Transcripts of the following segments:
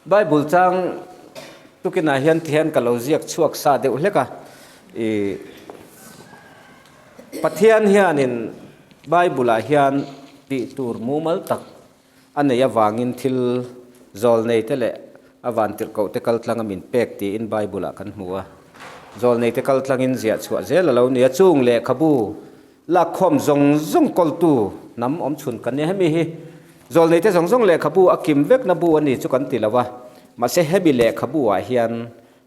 Bible chang tukinah hian tihian ka lo ziak chhuak sa deuh hlek a, ih Pathian hianin Bible ah hian tih tur mumal tak a nei avangin thil zawlnei te leh a vantirhkoh te kal tlanga min pek tiin Bible ah kan hmu a. Zawlnei te kal tlangin ziah chhuah zel a lo ni a, chung lehkhabu Lakkhawm zawng zawng kawltu hnam awm chhun kan nia. Hemi hi zawlneite zawng zawng lehkhabu a kim vekna bu a ni chu kan ti lo a, mahse hemi lehkhabu ah hian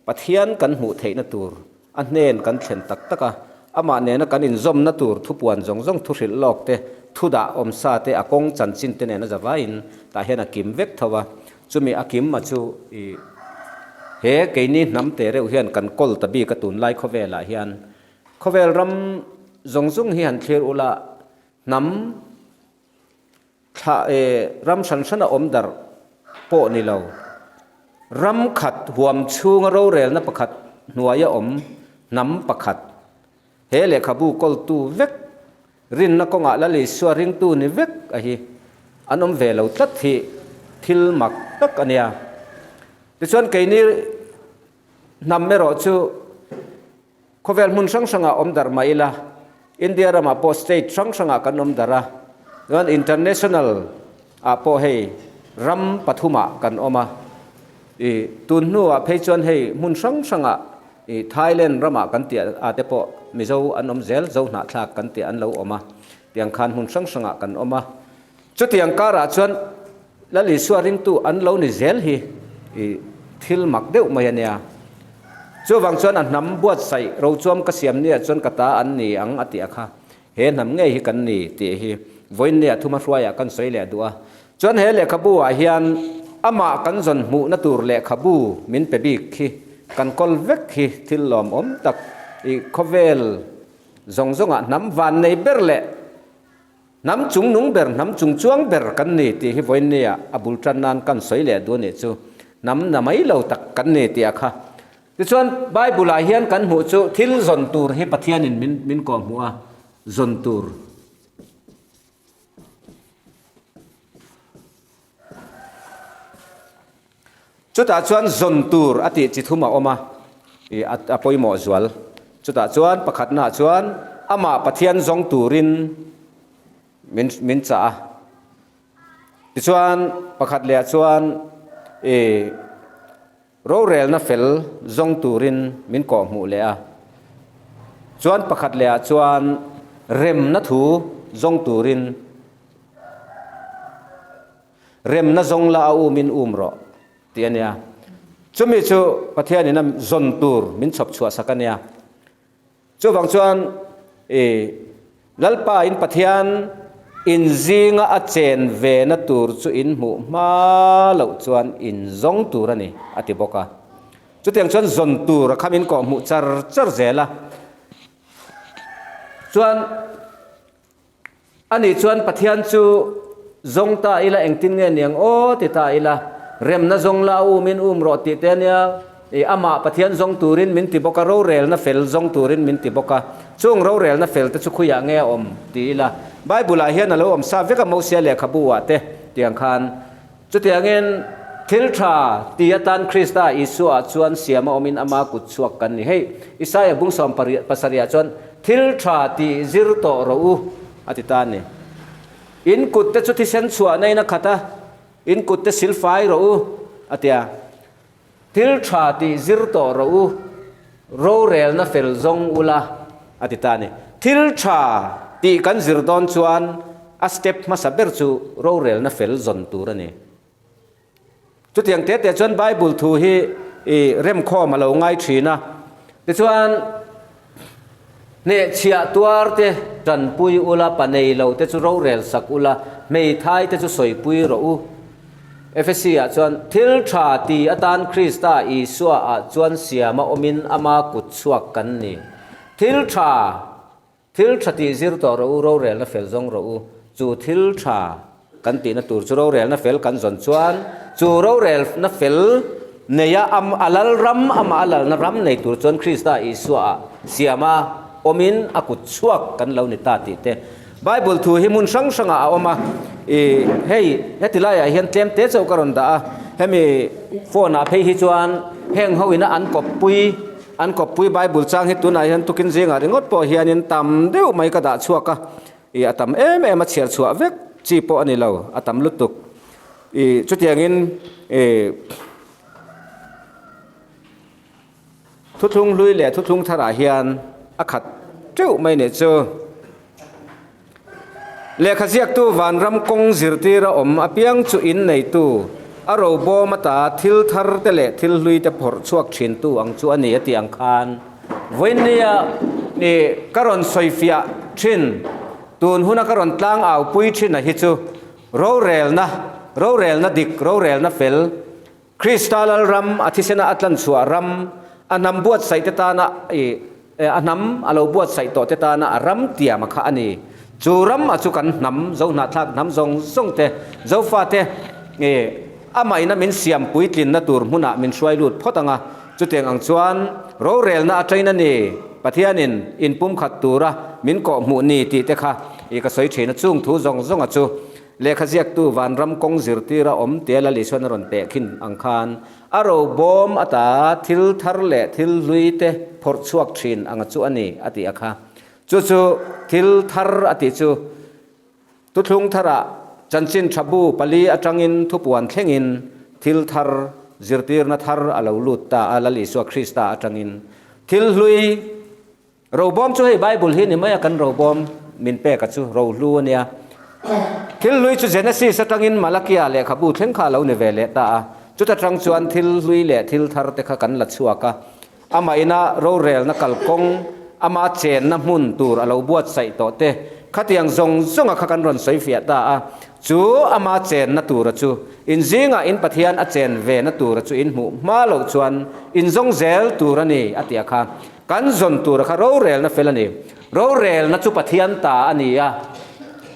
Pathian kan hmuh theihna tur a hnen kan thlen tak tak a, amah nena kan inzawmna tur thupuan zawng zawng thu hrilh lawk te, thu dah awm sa te, a kawng chanchin te nen a zavaiin tah hian a kim vek tho a. Chumi a kim a chu i he keini hnam te reuh hian kan kawl ta bik a tunlai khawvelah hian Khawvel ram zawng zawng hi han thlir ula, hnam thlah e ram hran hran a awm darh pawh ni lo. Ram khat huam chhunga rorelna pakhat hnuaia awm hnam pakhat, he lehkhabu kawltu vek, rinna kawngah Lal Isua ringtu ni vek a hi an awm ve lo tlat hi thil mak tak a nia. Tichuan keini hnam erawh chu Khawvel hmun hrang hrangah awm darh mah ila, India ramah pawh state hrang hrangah kan awm darh a, chuan international ah pawh hei ram pathumah kan awm a, ih tun hnuah phei chuan hei hmun hrang hrangah ih Thailand ramah kan tih ah te pawh Mizo an awm zel, Zo hnahthlak kan tih an lo awm a, tiang khan hmun hrang hrangah kan awm a. Chutiang karah chuan Lal Isua ringtu an lo ni zel hi i thil mak deuh mai a nia. Chuvang chuan a hnam buatsaih rochuam ka siam nia chuan ka ta an ni ang a tih a kha. He hnam ngei hi kan ni tih hi vawiin nia thuma hruaiah kan sawi leh duh a. Chuan he lehkhabu ah hian amah kan zawn hmuhna tur lehkhabu min pe bik hi kan kawl vek hi thil lawmawm tak i khawvel zawng zawngah hnam vannei ber leh Hnam chung nung ber, hnam chung chuang ber kan ni tih hi vawiinnia a bul tan nan kan sawi leh duh a nih chu. Hnam na mai lo tak kan ni tih a kha. Tichuan, Bible ah hian kan hmuh chu thil zawn tur hi Pathianin min min kawh hmuh a, zawn tur. Chutah chuan zawn tur a tih chi thum a awm a, ih a pawimawh zual. Chutah chuan pakhatnaah chuan amah Pathian zawng turin min min chah a. Tichuan pakhat lehah chuan ih rorelna fel zawng turin min kawhhmuh leh a. Chuan pakhat lehah chuan remna thu zawng turin. Remna zawng la a um in um rawh tih a nia. Chumi chu Pathianin a zawn tur min chhawp chhuah sak a nia. Chuvang chuan i Lalpa in Pathian in zinga a chen ve na tur chu in hmuh hma loh chuan in zawng tur a ni a ti bawk a. Chutiang chuan zawn tur a kham in kawh hmuh char char zel a. Chuan. Ani chuan Pathian chu zawng ta ila engtin nge niang aw ti ta ila, remna zawng la a um in um rawh tih te ania, i amah Pathian zawng turin min ti bawk a, rorelna fel zawng turin min ti bawk a, chung rorelna fel te chu khuiah nge a awm ti ila, Bible ah hian a lo awm sa vek a Mosia lehkhabu ah te tiang khan. Chutiangin thil tha ti atan Krista Isua ah chuan siam a awmin ama kut chhuak kan ni. Hei, Isaia bung sawm pasarih ah chuan thil tha ti zir tawh rawh u a ti ta a ni. In kut te chu thisen chhuahna in a khat a, in kut te silfai rawh u a ti a. Thil tha ti zir tawh rawh u, rorelna fel zawng ula a ti ta a ni. Thil tha tih kan zir dawn chuan a step hmasa ber chu rorelna fel zawn tur a ni. Chutiang te te chuan Bible thu hi i remkhawm a lo ngai thin a. Tichuan hnehchhiah tuar te tanpui ula, pa nei lo te chu rorel sak ula, hmeithai te chu sawipui rawh u. Efesi ah chuan thil tha ti atan Krista Isua ah chuan siam a awmin ama kut chhuak kan ni. Thil tha, thil tha tih zir tawh rawh u, rorelna fel zawng rawh u. Chu thil tha kan tihna tur chu rorelna fel kan zawn chuan chu rorelna fel neia am a lal ram amah a lalna ram nei tur chuan Krista Isua ah siam a awmin a kut chhuak kan lo ni ta tih te. Bible thu hi hmun hrang hrangah a awm a, ih hei heti laiah hian tlem te chauh ka rawn dah a, hemi phone ah phei hi chuan heng ho ina an kawppui an kawppui Bible chang hi tunah hian tukin zingah ringawt pawh hianin tam deuh mai ka dah chhuak a, ih a tam em em a chhiar chhuah vek chi pawh a ni lo a tam lutuk ih chutiangin ih. Thuthlung hlui leh thuthlung tharah hian a khat teuh mai nih chu. Lehkha ziaktu vanram kawng zirtira awm apiang chu in neitu, a robawm ata thil thar te leh thil hlui te phawrh chhuak thintu ang chu a ni a tih ang khan vawinia ih ka rawn sawifiah thin, tun huna ka rawn tlang aupui thin a hi chu rorelna, rorelna dik, rorelna fel, Krista Lalram, a thisena a tlanchhuah ram, a hnam buatsaih te tana i a hnam a lo buatsaih tawh te tana a ram tiam a kha a ni. Chu ram a chu kan hnam, Zohnahthlak hnam zawng zawng te, Zofate i amah ina min siam puitlinna tur hmunah min hruai lut phawt ang a. Chutiang ang chuan rorelna atangin a ni, Pathianin inpumkhat tura min kawhhmuh ni tih te kha i ka sawi thin a, chung thu zawng zawng a chu Lehkha ziaktu vanram kawng zirtira awm tia Lal Isuan a rawn teh khin ang khan a robawm ata thil thar leh thil hlui te phawrh chhuak thin anga chu a ni a tih a kha. Chu chu thil thar a tih chu Thuthlung tharah chanchin tha bu pali atangin thupuan thlengin thil thar zirtirna thar a lo lut ta a Lal Isua Krista atangin thil hlui Robawm chu hei Bible hi ni mai a kan robawm min pek a chu rohlu a nia. Thil hlui chu Genesis atangin Malakia lehkhabu thleng kha a lo ni ve leh ta a, chuta tang chuan thil hlui leh thil thar te kha kan la chhuak a. Amah ina rorelna kalkawng, ama chenna hmun tur a lo buatsaih tawh te khatiang zawng zawnga kha kan rawn sawi fiah ta a. Chu ama chenna tura chu in zingah in Pathian a chen ve na tura chu in hmuh hma loh chuan in zawng zel tur a ni a ti a kha. Kan zawn tura kha rorelna fel a ni. Rorelna chu Pathian ta a ni a.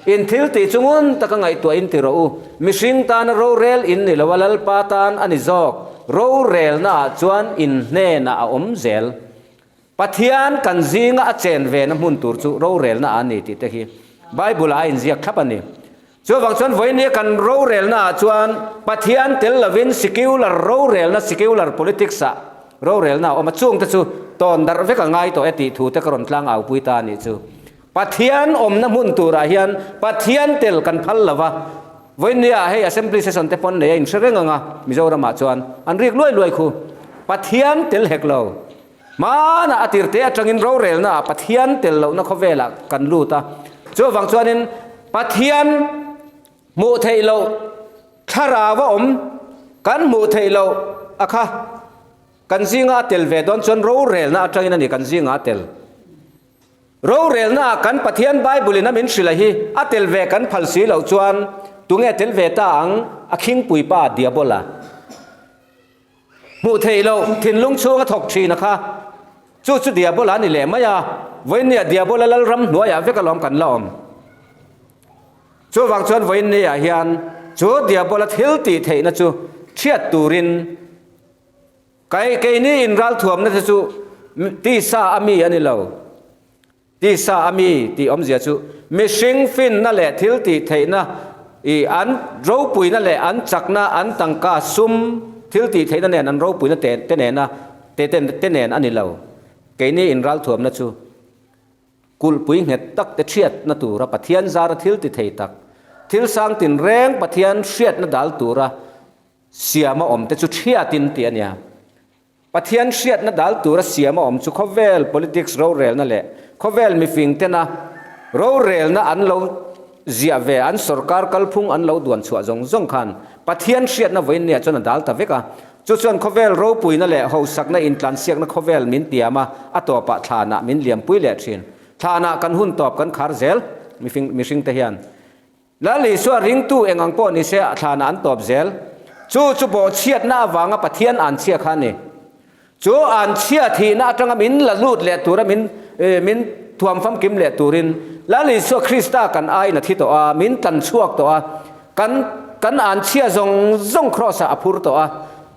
In thil tih chu ngun taka ngaihtuah in ti rawh u. Mihring tana rorel in ni lo a, Lalpa tan a ni zawk. Rorelna ah chuan in hnenah a awm zel. Pathian kan zinga a chen vena hmun tur chu rorelna ah a ni tih te hi Bible ah a inziak thlap a ni. Chuvang chuan vawinia kan rorelna ah chuan Pathian tel lovin secular rorelna, secular politics ah rorelna a awm a, chungte chu tawn darh vek a ngai tawh e tih thu te ka rawn tlang au pui ta a nih chu. Pathian awmna hmun turah hian Pathian tel kan phal lo va, vawinia ah hei assembly session te pawn nei a inhre reng ang a, Mizoram ah chuan an rik luai luai khu. Pathian tel hek lo. Hmanah a tirte atangin rorelna ah Pathian tel lohna khawvelah kan lut a, chuvang chuanin Pathian hmuh theih loh thlarau a awm kan hmuh theih loh a kha kan zinga a tel ve dawn chuan rorelna atangin a ni kan zinga a tel. Rorelna ah kan Pathian Bible in a min hrilh a hi a tel ve kan phal si loh chuan tunge tel ve ta ang a khingpui pa Diabola. Hmuh theih loh thinlung chhunga thawk thin a kha chu chu Diabola a ni leh mai a, vawiinniah Diabola lalram hnuaiah vek alawm kan la awm. Chuvang chuan vawiinniah hian chu Diabola thil tih theihna chu thiat turin kai keini inralthuamna te chu tisa a mi a ni lo. Tisa a mi tih awmzia chu mihring finna leh thil tih theihna i an ropuina leh an chakna, an tangka, sum, thil tih theihna nen an ropuina te te nena te te te nen a ni lo. Keini inralthuamna chu kulhpui nghet tak te hriatna tura Pathian zara thil ti thei tak, thil sang tinreng Pathian hriatna dal tura siama awm te chu hriatin tih a nia. Pathian hriatna dal tura siam a awm chu khawvel politics rorelna leh khawvel mifing tena rorelna an lo ziah ve an sorkar kalphung an lo duan chhuah zawng zawng khan Pathian hriatna vawiinniah chuan a dal ta vek a. Chu chuan khawvel ropuina leh hosakna intlansiakna khawvel min tiam a, a tawpah thlanah min liampui leh thin. Thlanah kan hun tawp kan khar zel mifing mihringte hian. Lal Isua ringtu eng ang pawh ni se a thlanah an tawp zel. Chu chu bawhchhiatna avanga Pathian anchhia kha a ni. Chu anchhia thihna atanga min la lut leh tura min min thuam famkim leh turin Lal Isua Krista kan aiin a thi tawh a, min tlan chhuak tawh a, kan kan anchhia zawng zawng kraws ah a phur tawh a,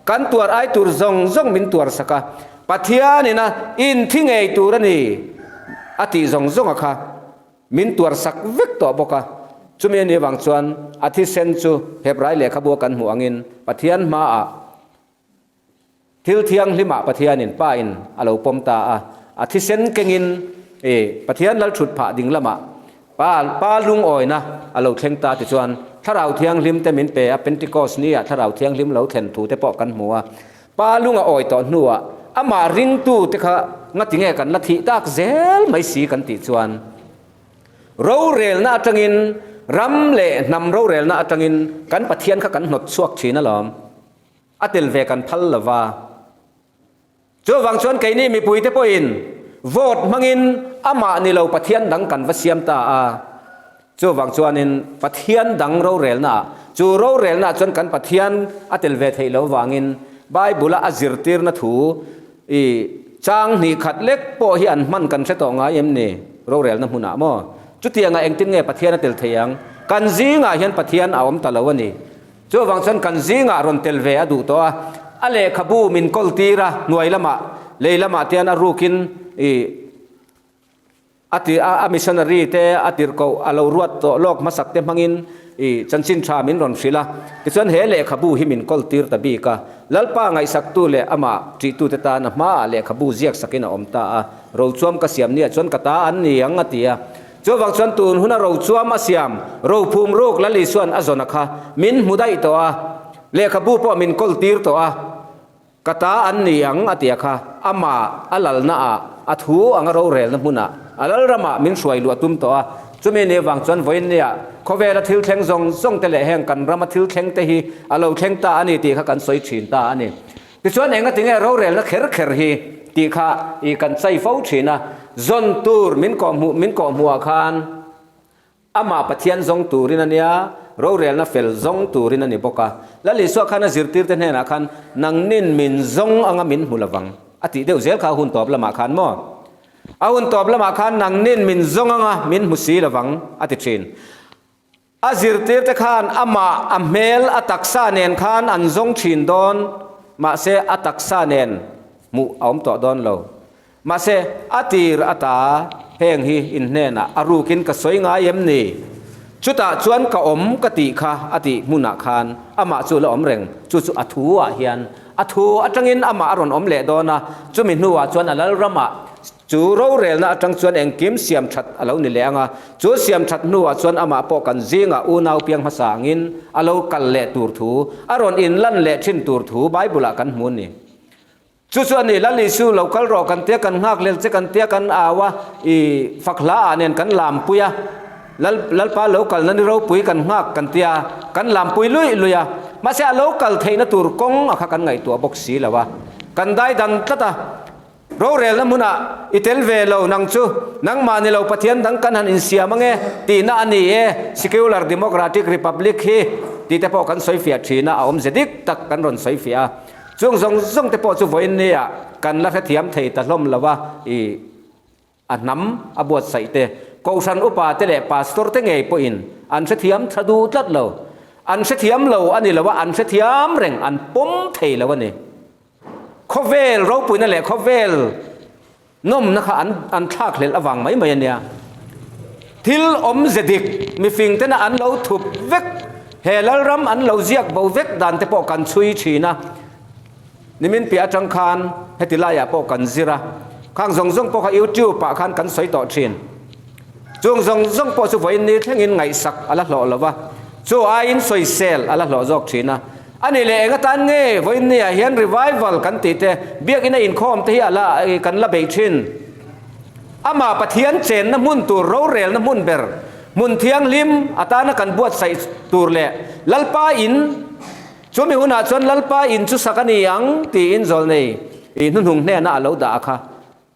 kan tuar ai tur zawng zawng min tuar sak a, Pathianin a inthi ngei tur a ni a tih zawng zawng a kha. Min tuarsak vek tawh bawk a. Chumi a nih avang chuan a thisen chu Hebrai lehkhabu a kan hmuh angin Pathian hmaah thil thianghlimah Pathianin Pa in a lo pawm ta a. A thisen kengin i Pathian lal thut phah ding lamah Pa Pa lungawina a lo thleng ta tichuan Thlarau Thianghlim te min pe a, Pentecost ni ah Thlarau Thianghlim lo thlen thu te pawh kan hmu a. Pa lung a awi tawh hnuah amah ringtu te kha ngati nge kan la thih tak zel mai si kan tih chuan rorelna atangin ram leh hnam rorelna atangin kan Pathian kha kan hnawt chhuak thin alawm. A tel ve kan phal lova. Chuvang chuan keini mipuite pawhin vote hmangin amah ni lo Pathian dang kan va siam ta a. Chuvang chuanin Pathian dang rorelnaah, chu rorelnaah chuan kan Pathian a tel ve theih lo vangin Bible-a a zirtirna thu i chang hnih khat lek pawh hi an hman kan hre tawh ngai em ni? Rorelna hmunah maw? Chutiangah engtin nge Pathian a tel thei ang? Kan zingah hian Pathian a awm ta lo a ni. Chuvang chuan kan zingah rawn tel ve a duh tawh a, a lehkhabu min kawltir a, hnuai lamah, lei lamah te hian a rukin i A ti a, a missionary te a tirhkoh a lo ruat tawh lawk hmasak te hmangin i chanchin tha min rawn hrilh a. Tichuan he lehkhabu hi min kawl tir ta bik a. Lalpa ngaihsaktu leh amah ṭihtute tan a hmaah lehkhabu ziak sakin a awm ta a. Rochuam ka siam nia chuan ka ta an ni ang a ti a. Chuvang chuan tun huna rochuam a siam rophum ruk Lal Isua'n a zawna kha min hmu daih tawh a. Lehkhabu pawh min kawl tir tawh a. Ka ta an ni ang a tia kha, amah a lalna ah, a thu anga rorelna hmunah, a lalramah min hruai luah tum tawh a. Chumi ni avang chuan vawiinnia khawvela thil thleng zawng zawng te leh heng kan rama thil thleng te hi a lo thleng ta a ni tih kha kan sawi thin ta a ni. Tichuan enga tinge rorelna kher kher hi tih kha i kan chai fo thin a, zawn tur min kawhhmuh min kawhhmuhah khan, Amah Pathian zawng turin a nia, rorelna fel zawng turin a ni bawk a. Lal Isua khan a zirtirte hnenah khan, Nangnin min zawng anga min hmu lovang, a tih deuh zel kha a hun tawp lamah khan maw? A hun tawp lamah khan nangnin min zawng anga min hmu si lovang, a ti thin. A zirtirte khan amah a hmel a taksa nen khan an zawng thin dawn, mahse a taksa nen hmuh a awm tawh dawn lo. Mahse, a tir ata heng hi in hnenah a rukin ka sawi ngai em ni? Chutah chuan ka awm ka tih kha a tih hmunah khan amah chu la awm reng, chu chu a thu ah hian a thu atangin amah a rawn awm leh dawn a, chumi hnuah chuan a lalramah chu rorelna atang chuan engkim siam that a lo ni leh ang a, chu siam that hnuah chuan amah pawh kan zingah unau piang hmasa angin a lo kal leh tur thu, a rawn inlan leh thin tur thu Bible-ah kan hmu a ni. Chu chu a ni, Lal Isu lo kal rawh kan tia kan nghak lel che kan tia kan au a, i fak hla ah nen kan lampui a, Lal Lalpa lo kalna ni ropui kan nghak kan tia kan lampui luih luih a, mahse a lo kal theihna tur kawng a kha kan ngaihtuah bawk si lo a, kan dai dan tlat a, rorelna hmunah i tel ve lo nang chu nangmah ni lo Pathian dang kan han insiam ange tihna a ni e, Secular Democratic Republic hi tih te pawh kan sawifiah thin a, a awmze dik tak kan rawn sawifiah a. Chung zawng zawng te pawh chu vawiin nia kan la hrethiam thei ta hlawm lo a, i a hnam a buatsaih te, Kohhran upa te leh Pastor te ngei pawhin an hrethiam tha duh tlat lo. An hrethiam lo a ni lo a, an hrethiam reng, an pawm thei lo a ni. Khawvel ropuina leh khawvel nawmna kha an an thlakhlelh avang mai mai a nia. Thil awmze dik mifing tena an lo thup vek, he Lalram an lo ziak bo vek dan te pawh kan chhui thin a. Nimin piah atang khan heti laiah pawh kan zir a, khang zawng zawng pawh kha YouTube ah khan kan sawi tawh thin. Chung zawng zawng pawh chu vawiin ni thlengin ngaihsak a la hlawh lo va, chu aiin sawisel a la hlawh zawk thin a. A nih leh eng atan nge vawiin niah hian revival kan tih te, biakina inkhawm te hi a la kan la beih thin. Amah Pathian chenna hmun tur rorelna hmun ber, hmun thianghlim atana kan buatsaih tur leh Lalpa in, chumi hunah chuan Lalpa in chu sak a ni ang tiin zawlnei hnuhnung hnenah a lo dah a kha.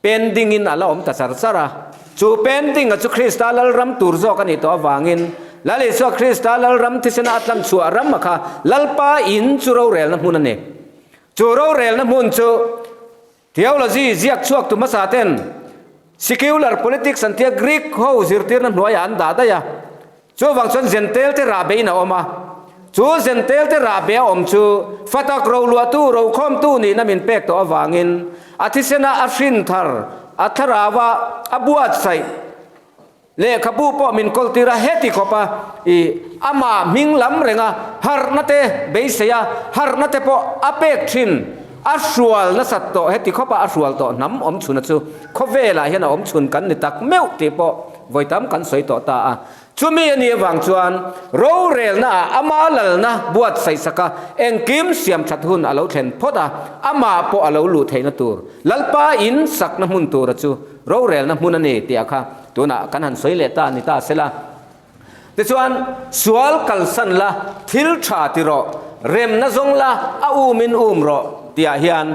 Pending in a la awm ta char char a, chu pending a chu Krista Lalram tur zawk a nih tawh avangin Lal Isua Krista Lalram thisena a tlan chhuah ram a kha Lalpa in chu rorelna hmun a ni. Chu rorelna hmun chu theology ziak chhuak tu hmasa ten secular politics an tia Greek ho zirtirna hnuaiah an dah daih a, Chuvang chuan Zentel te rah beiin a awm a, chu Zentel te rah bei a awm chu fatak roluahtu, rokhawmtu nihna min pek tawh avangin a thisena a hrin thar, a thlarau a, a buatsaih. Lehkhabu pawh min kawltir a, heti khawpa i amah hming lam renga harhna te beisei a, harhna te pawh a pek thin, a hrual nasat tawh, heti khawpa a hrual tawh hnam awm chhuna chu khawvelah hian a awm chhun kan ni tak meuh tih pawh vawi tam kan sawi tawh ta a. Chumi a nih avang chuan rorelna ah ama lalna buatsaih sak a, engkim siam that hun a lo thlen phawt a, amah pawh a lo luh theihna tur Lalpa in sakna hmun tura chu rorelna hmun a ni tih a kha tunah kan han sawi leh ta a ni ta sela. Tichuan, sual kalsan la, thil tha ti rawh, remna zawng la, a umin um rawh tihah hian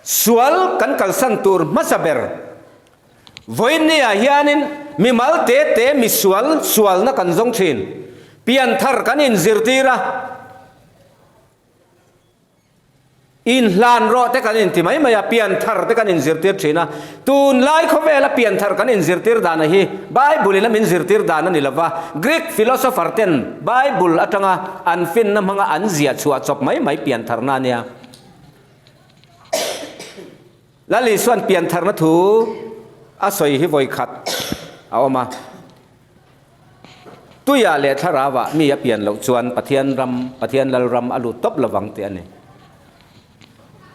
sual kan kalsan tur hmasa ber vawiinniah hianin mimal te te misual sualna kan zawng thin, pianthar kan inzirtir a. Inhlan rawh te kan inti mai mai a, pianthar te kan inzirtir thin a. Tunlai khawvela pianthar kan inzirtir dana hi Bible in a min zirtir dan a ni lova, Greek philosopher ten Bible atanga an finna hmanga an ziah chhuah chawp mai mai piantharna a nia. Lal Isuan piantharna thu a sawi hi vawikhat a awm a. Tuiah leh thlarauah mi a pian loh chuan Pathian ram, Pathian lal ram a lut tawp lovang tih a ni.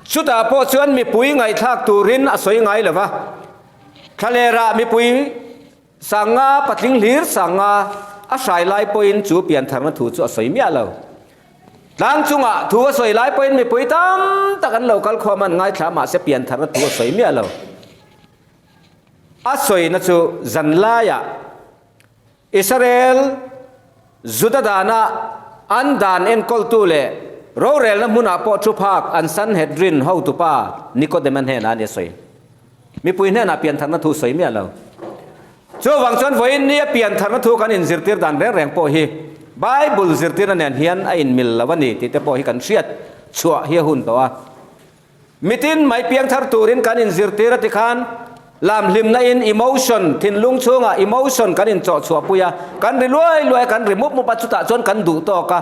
Chutah pawh chuan mipui ngaihthlak turin a sawi ngai lo va. Thlalerah mipui sanga, patling hlir sanga a hrai lai pawhin chu piantharna thu chu a sawi miah lo. Tlang chungah thu a sawi lai pawhin mipui tam tak an lo kal khawm a, an ngaithla mahse piantharna thu a sawi miah lo. A sawina chu zanlaiah Israel Juda dana an dan enkawltu leh rorelna hmunah pawh thu phak an Sanhedrin hotupa Nikodema hnenah a ni a sawi. Mipui hnenah piantharna thu sawi miah lo. Chuvang chuan vawiin nia piantharna thu kan inzirtir dan reng reng pawh hi Bible zirtirna nen hian a inmil lo a ni tih te pawh hi kan hriat chhuah hi a hun tawh a. Mitin mai piangthar turin kan inzirtir a ti khan lam hlimna in emotion, thinlung chhungah emotion kan inchawh chhuahpui a, kan ri luai luai a, kan ri mup mup a, chutah chuan kan duh tawk a.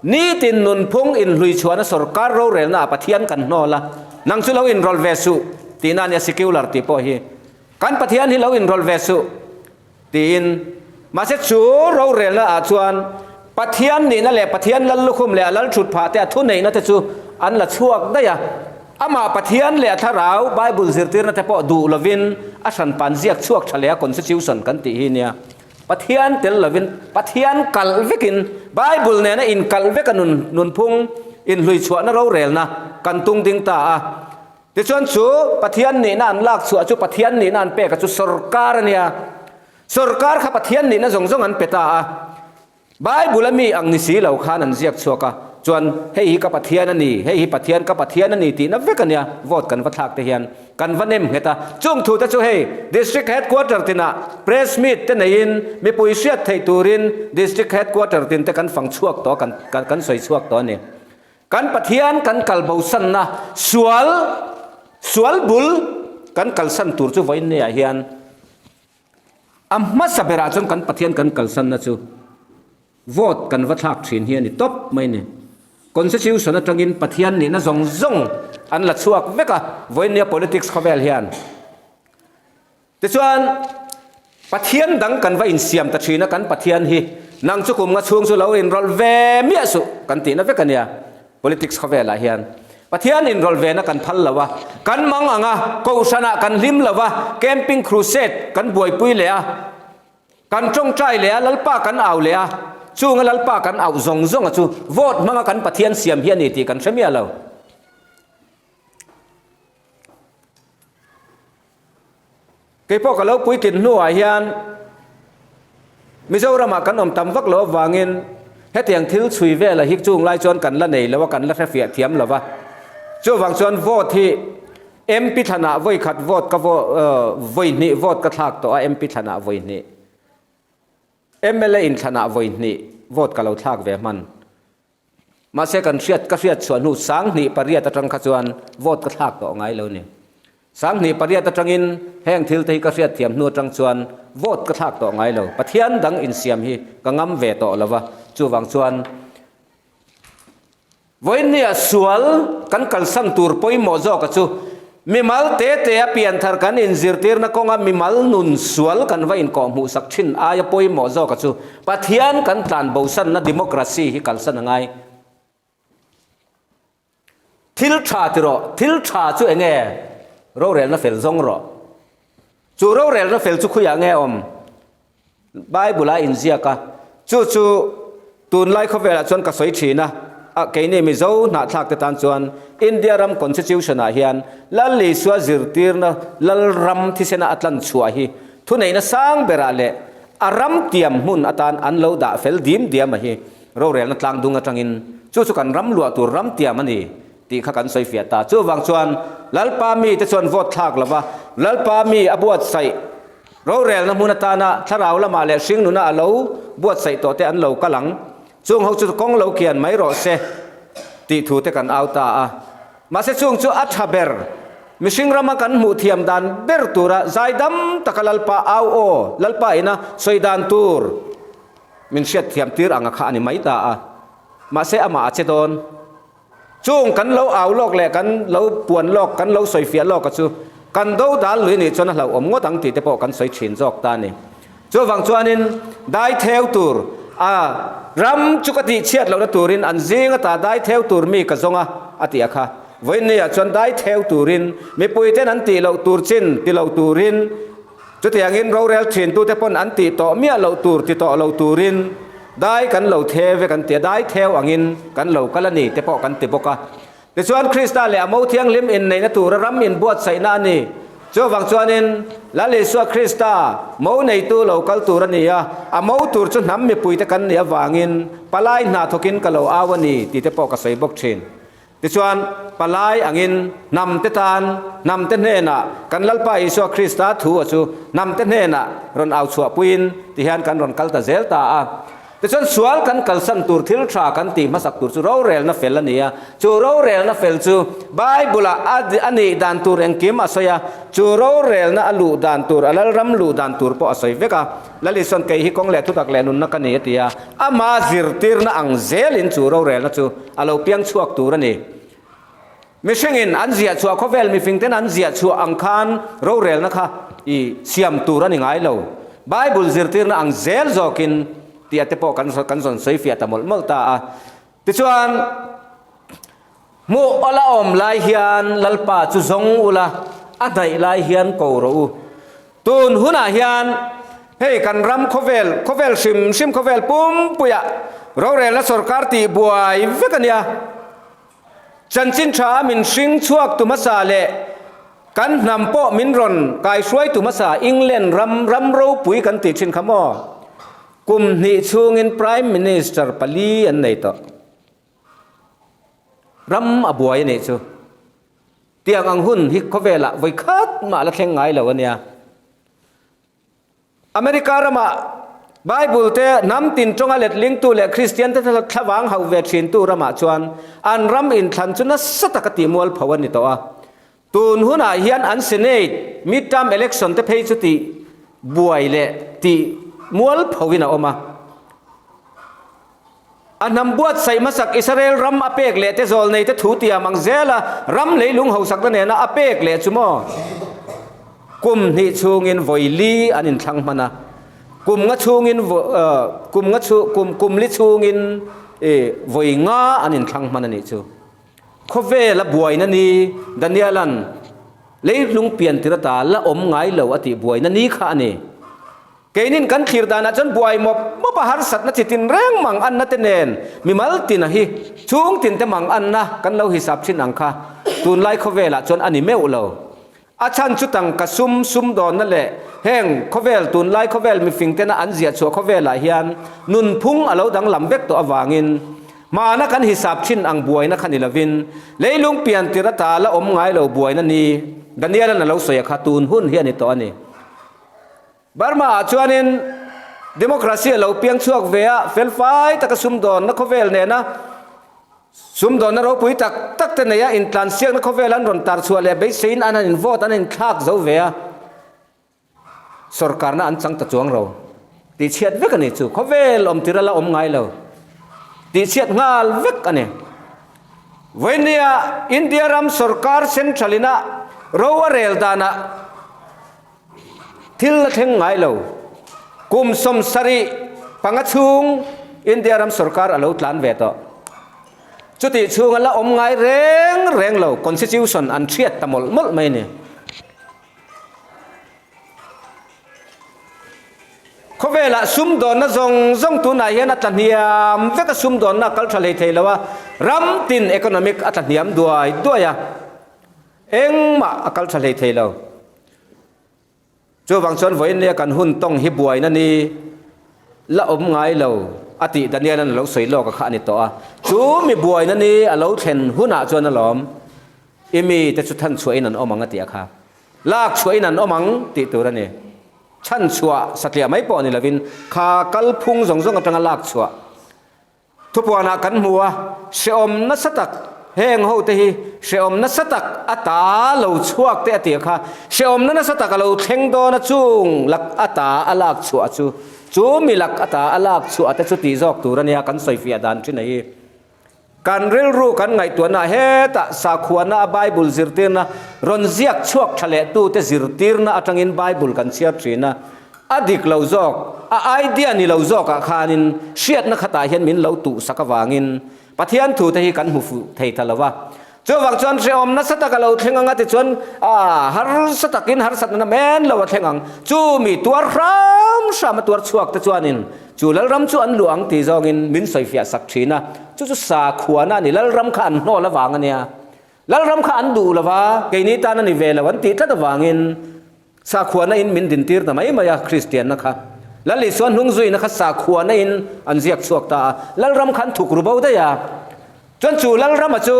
Nitin nunphung inhlui chhuahna sorkar rorelna ah Pathian kan hnawl a, nang chu lo inrawlh ve suh tihna a nia secular tih pawh hi. Kan Pathian hi lo inrawlh ve suh tiin. Mahse chu rorelna ah chuan Pathian nihna leh Pathian lal lukhum leh a lal thut phah te a thuneihna te chu an la chhuak daih a. Amah Pathian leh a thlarau Bible zirtirna te pawh duh lovin a hranpan ziak chhuak tha leh a constitution kan tih hi nia. Pathian tel lovin Pathian kalh vekin Bible nena inkalh veka nun nunphung inhlui chhuahna rorelna kan tung ding ta a. Tichuan chu Pathian nihna an lak chhuah chu Pathian nihna an pek a chu sorkar a nia. Sorkar kha Pathian nihna zawng zawng an pe ta a. Bible a mi ang ni si lo khan an ziak chhuak a, chuan hei hi ka Pathian a ni, hei hi Pathian ka Pathian a ni tihna vek a nia, vote kan va thlak te hian kan va nem nghet a. Chung thu te chu hei District Headquarter tinah Press Meet te neiin mipui hriat theih turin District Headquarter tin te kan fang chhuak tawh a, kan kan sawi chhuak tawh a ni. Kan Pathian kan kal bosanna sual sual bul kan kalsan tur chu vawiin niah hian a hmasa berah chuan kan Pathian kan kalsanna chu vote kan va thlak thin hi a ni tawp mai ni. Constitution atangin Pathian nihna zawng zawng an la chhuak vek a vawiin nia politics khawvel hian. Tichuan, Pathian dang kan va insiam ta thin a, kan Pathian hi nang chu kum nga chhung chu lo inrawlh ve miah suh kan tihna vek a nia. Politics khawvelah hian Pathian inrawlh vena kan phal lo a, kan mang ang a, kohhranah kan hlim lo a, camping crusade kan buaipui leh a, kan tawngtai leh a, Lalpa kan au leh a, chunga Lalpa kan auh zawng zawnga chu vote hmanga kan Pathian siam hi a ni tih kan hre miah lo. Kei pawh ka lo puitlin hnuah hian Mizoramah kan awm tam vak loh avangin hetiang thil chhui vela hi chung lai chuan kan la nei lo a, kan la hrefiah thiam lo va. Chuvang chuan vote hi MP thlanah vawi khat vote ka vawi hnih vote ka thlak tawh a, MP thlanah vawi hnih. Mla inthlanah vawi hnih vote ka lo thlak ve hman. Mahse kan hriat ka hriat chhuah hnu 8008 atang kha chuan vote ka thlak tawh ngai lo ni. 8008 atangin heng thil te hi ka hriat thiam hnu atang chuan vote ka thlak tawh ngai lo. Pathian dang insiam hi ka ngam ve tawh lo va, chuvang chuan vawiin nia sual kan kalsan tur pawimawh zawka chu. Mimal te te a pianthar kan inzirtirna kawnga mimal nun sual kan va inkawhhmuhsak thin aia pawimawh zawka chu Pathian kan tlan bosanna democracy hi kalsan a ngai. Thil tha ti rawh, thil tha chu enge? Rorelna fel zawng rawh. Chu rorelna fel chu khuiah nge awm? Bible a inziak a, chu chu tunlai khawvelah chuan ka sawi thin a, a keini Mizo hnahthlak te tan chuan India ram Constitution ah hian Lal Isua zirtirna Lal ram thisena a tlan chhuah hi thuneihna sang berah leh a ram tiam hmun atan an lo dah fel dim diam a hi rorelna tlang dung atangin chu chu kan ram luah tur ram tiam a ni tih kha kan sawi fiah ta. Chuvang chuan Lalpa mite chuan vote thlak lova Lalpa mi a buatsaih Rorelna hmun atana thlarau lamah leh hringnuna a lo buatsaih tawh te an lo kal ang. Chung ho chu kawng lo kian mai rawh se tih thu te kan au ta a. Mahse chung chu a tha ber, mihring rama kan hmuh thiam dan ber tura zaidam taka Lalpa au aw, Lalpa ina sawi dan tur min hriat thiam tir anga kha a ni mai ta a. Mahse amah a che dawn. Chung kan lo au lawk leh kan lo puan lawk, kan lo sawi fiah lawk a chu kan do dal lui nih chuan a hlauhawm ngawt ang tih te pawh kan sawi thin zawk ta a ni. Chuvang chuanin dai theu tur a ram chu ka tih chhiat lohna turin an zing ata dai theu tur mi ka zawng a, a ti a kha. Vawiinniah chuan dai theu turin mipuiten an tih loh tur chin ti lo turin Chutiangin rorel thintute pawn an tih tawh miah loh tur ti tawh lo turin dai kan lo theu ve kan ti a, dai theu angin kan lo kal a ni te pawh kan ti bawk a. Tichuan Krista leh a mo thianghlim inneihna tura ram inbuatsaihna a ni. Chuvang chuanin Lal Isua Krista mo neitu lo kal tur a ni a, a mo tur chu hnam mipuite kan nih avangin palai hna thawkin ka lo au a ni tih te pawh ka sawi bawk thin. Tichuan, palai angin hnamte tan, hnamte hnenah, kan Lalpa Isua Krista thu a chu hnamte hnenah rawn au chhuahpuiin tihian kan rawn kal ta zel ta a. Tichuan, sual kan kalsan tur thil tha kan tih hmasak tur chu rorelna fel a ni a. Chu rorelna fel chu Bible-ah a a nih dan tur engkim a sawi a, chu rorelna a luh dan tur, a Lalram luh dan tur pawh a sawi vek a. Lal Isuan kei hi kawng leh thutak leh nunna ka ni a ti a, ama zirtirna ang zelin chu rorelna chu a lo piang chhuak tur a ni. Mihringin an ziah chhuah khawvel mifingten an ziah chhuah ang khan rorelna kha i siam tur a ni ngai lo. Bible zirtirna ang zel zawkin tih a te pawh kan kan zawn sawi fiah ta mawlh mawlh ta a. Tichuan, hmuh awla awm lai hian Lalpa chu zawng ula, a hnaih lai hian ko rawh u. Tun hunah hian hei kan ram khawvel, khawvel hrim hrim khawvel pumpuiah rorelna sorkar tih buai vek a nia. Chanchin tha min hring chhuak tu hmasa leh kan hnam pawh min rawn kaihruai tu hmasa England ram ram ropui kan tih thin kha maw? Kum hnih chhungin Prime Minister pali an nei tawh. Ram a buai a nih chu. Tiang ang hun hi khawvelah vawi khat mah la thleng ngai lo a nia. America ramah Bible te hnam tin tawnga letlingtu leh Kristian te thlavang hauh ve thintu ramah chuan an ram inthlan chu nasa taka tihmual pho a ni tawh a. Tun hunah hian an Senate mid-term election te phei chu tih buai leh tih mual phoin a awm a. A hnam buatsaih hmasak Israel ram a pek leh te zawlnei te thu tiam ang zela ram leilung hausakna nena a pek leh chu maw? Kum hnih chhungin vawi li an inthlang hman a, kum nga chhungin kum nga chhu kum kum li chhungin vawi nga an inthlang hman a nih chu. Khawvela buaina ni Daniela'n leilung pian tir ata la awm ngai lo a tih buaina ni kha a ni. Keinin kan thlir danah chuan buai mawp mawp a harsatna chi tin reng mang anna te nen mimal tina hi chhung tin te mang anna kan lo hisap thin ang kha tunlai khawvelah chuan a ni meuh lo. A chhan chu tangka sum sumdawnna leh heng khawvel tunlai khawvel mifing tena an ziah chhuah khawvelah hian nunphung a lo danglam vek tawh avangin hmana kan hisap thin ang buaina kha ni lovin leilung pian tir ata la awm ngai lo buaina ni Daniel-a'n a lo sawi a kha tun hun hi a ni tawh a ni. Burma ah chuanin democracy a lo piang chhuak ve a, felfai taka sumdawnna khawvel nena sumdawnna ropui tak tak te neia intlansiakna khawvel an rawn tar chhuah leh beiseiin an han in vote an inthlak zo ve a, sorkarna an chang ta chuang ro. Tihchhiat vek a ni chu, khawvel awm tir a la awm ngai lo. Tihchhiat nghal vek a ni. Vawinia India ram sorkar central ina. Ro a rel danah thil la thleng ngai lo. Kum 75 chhung India ram sorkar a lo tlan ve tawh. Chutih chhunga la awm ngai reng reng lo Constitution an hriat ta mawlh mawlh mai a ni. Khawvelah sumdawnna zawng zawng tunah hian a tla hniam vek a, sumdawnna a kal tha hlei thei lo a, ram tin economic a tla hniam duai duai a, engmah a kal tha hlei thei lo. Chuvang chuan vawiin nia kan hun tawng hi buaina ni la awm ngai lo a tih Daniel-a'n a lo sawi lawk a kha a ni tawh a, chu mi buaina ni a lo thlen hunah chuan alawm i mite chu thanchhuahin an awm ang a tih a kha. Lak chhuahin an awm ang tih tur a ni. Chhan chhuah satliah mai pawh ni lovin kha kalphung zawng zawng atanga lak chhuah thupuanah kan hmu a, hrehawm nasa tak heng ho te hi hrehawm nasa tak a ta lo chhuak te a tih kha hrehawmna nasa tak a lo thleng dawn a chung lak a ta a lak chhuah chu chu mi lak a ta a lak chhuah te chu tih zawk tur a nia kan sawifiah dan thin a hi. Kan rilru kan ngaihtuahna hetah sakhuana a Bible zirtirna rawn ziak chhuak tha leh tute zirtirna atangin Bible kan chhiar thin a, a dik lo zawk, a idea ni lo zawkah khanin hriatna khatah hian min lo tuhsak avangin Pathian thute hi kan hmu fuh thei ta lo va. Chuvang chuan hrehawm nasa tak a lo thleng ang a tichuan a harsa takin harsatna men lo a thleng ang. Chu mi tuar hram hram a tuar chhuak te chuanin chu Lalram chu an luh ang tih zawngin min sawifiah sak thin a. Chu chu sakhuana a ni. Lalram kha an hnawl avang a nia. Lalram kha an duh lo va, keini tan a ni ve lo an tih tlat avangin sakhuana in min dintir ta mai mai a, Kristianna kha. Lal Isua hnung zuina kha sakhuana in an ziak chhuak ta a. Lalram kha an thuk ru bo daih a. Chuan chu Lalrama chu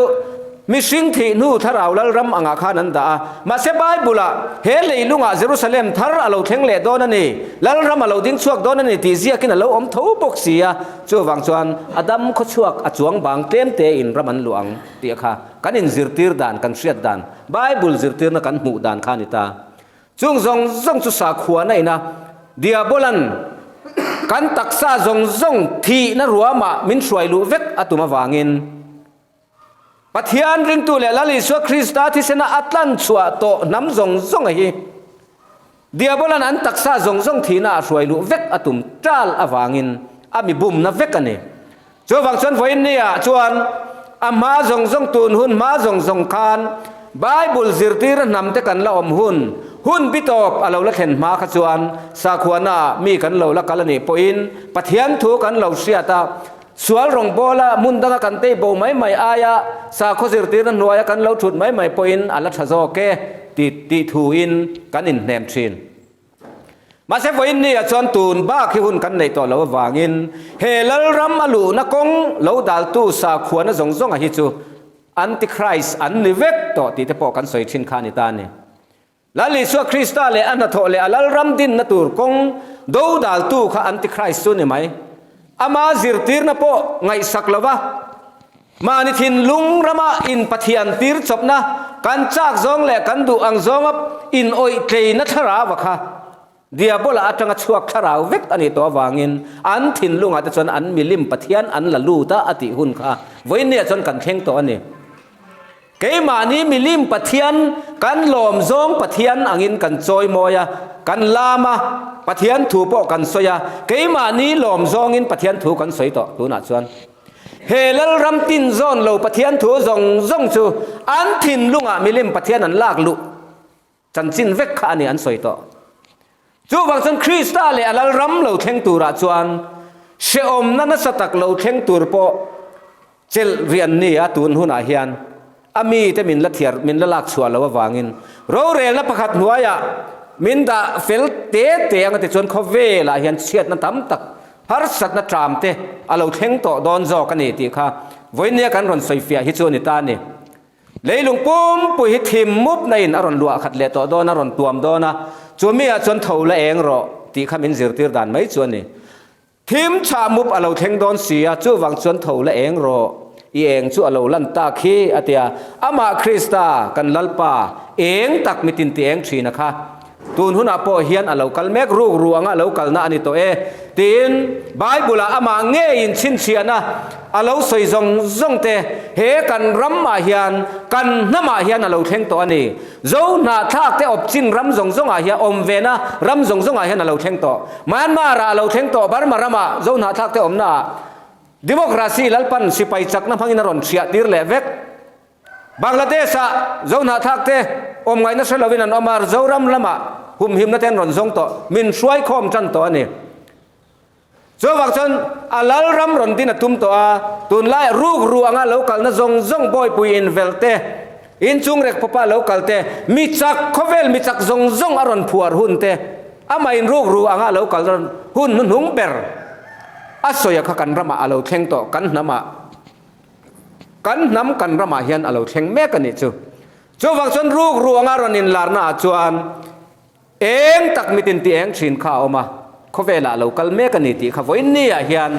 mihring thih hnu thlarau Lalram angah khan an dah a. Mahse Bible-ah he leilungah Jerusalem thar a lo thleng leh dawn a ni, Lalram a lo ding chhuak dawn a ni tih ziakin a lo awm tho bawk si a. Chuvang chuan a dam khawchhuak a chuang bang tlem tein ram an luah ang tih kha kan inzirtir dan, kan hriat dan, Bible zirtirna kan hmuh dan kha a ni ta. Chung zawng zawng chu sakhuana ina Diabolan kan taksa zawng zawng thihna ruamah min hruai luh vek a tum avangin Pathian ringtu leh Lal Isua Krista thisena a tlan chhuah tawh hnam zawng zawnga hi Diabolan an taksa zawng zawng thihna a hruai luh vek a tum tal avangin a mi bumna vek a ni. Chuvang chuan vawiin nia chuan a hma zawng zawng tun hun hma zawng zawng khan Bible zirtira hnam te kan la awm hun, hun bi tawp a lo la thlen hma kha chuan sakhuana mi kan lo la kal a nih pawhin Pathian thu kan lo hriat a, sual rawngbawla hmun danga kan tei bo mai mai aia sakhaw zirtirna hnuaia kan lo thut mai mai pawhin a la tha zawk e ti tih thuin kan inhnem thin. Mahse vawiin ni ah chuan tun bak hi hun kan neih tawh loh avangin he Lalram a luhna kawng lo daltu sakhuana zawng zawnga hi chu Antichrist an ni vek tawh tih te pawh kan sawi thin kha a ni ta a ni. Lal Isua Krista leh a hnathawh leh a Lalram dinna tur kawng do daltu kha Antichrist chu ni mai. Ama zirtirna pawh ngaihsak lova mahni thinlung rama in Pathian tir chawpna kan chak zawng leh kan duh ang zawnga in awih tleina thlarau a kha Diabola atanga chhuak thlarau vek a nih tawh avangin an thinlungah te chuan an milim Pathian an la lut a a tih hun kha vawiinniah chuan kan thleng tawh a ni. Keimahni milim Pathian, kan lawm zawng Pathian angin kan chawi mawi a, kan lam a, Pathian thu pawh kan sawi a, keimahni lawm zawngin Pathian thu kan sawi tawh tunah chuan. He Lalram tin zawn lo Pathian thu zawng zawng chu an thinlungah milim Pathian an lak luh chanchin vek kha a ni an sawi tawh. Chuvang chuan Krista leh a Lalram lo thleng turah chuan hrehawmna nasa tak lo thleng tur pawh chelh rih an ni a, tun hunah hian a mite min la thiar min la lak chhuah loh avangin rorelna pakhat hnuaiah min dah fel te te anga tichuan khawvelah hian chhiatna tam tak harsatna ṭam te a lo thleng tawh dawn zawk a ni tih kha vawinia kan rawn sawifiah hi chu a ni ta a ni. Leilung pumpui hi thim mup na in a rawn luah khat leh tawh dawn a, rawn tuam dawn a, chu mi ah chuan tho la eng rawh tih kha min zirtir dan mai chu a ni. Thim chhah mup a lo thleng dawn si a, chuvang chuan tho la eng rawh, i eng chu a lo lan tak hi a ti a, amah Krista kan Lalpa eng tak mitin ti eng thin a kha. Tun hunah pawh hian a lo kal mek ruk ru anga lo kalna a ni tawh e, tiin Bible-ah amah ngeiin chhinchhiahna a lo sawi zawng zawng te he kan ramah hian, kan hnamah hian a lo thleng tawh a ni. Zo hnahthlak te awp chin ram zawng zawngah hian awm vena ram zawng zawngah hian a lo thleng tawh. Myanmar-ah a lo thleng tawh, Burma ramah Zo hnahthlak te awmnaah Democracy Lalpan sipai chakna hmangin a rawn hriah tir leh vek. Bangladesh-ah Zo hnahthlak te awm ngaihna hre lovin an awm a, Zoram lamah humhimna te an rawn zawng tawh, min hruaikhawm tan tawh a ni. Chuvang chuan a lal ram rawn din a tum tawh a, tunlaiah rukru anga lo kalna zawng zawng bawipui invelh te, inchung rek pawpa lo kal te, mi chak, khawvel mi chak zawng zawng a rawn phuar hun te, amah in rukru anga lo kal hun hnuhnung ber a sawi a kha kan ramah a lo thleng tawh, kan hnamah, kan hnam kan ramah hian a lo thleng mek a nih chu. Chuvang chuan rukru anga rawn inlarnaah chuan Eng tak mitin ti eng thin kha a awm a, khawvelah lo kal mek a ni tih kha vawiin niah hian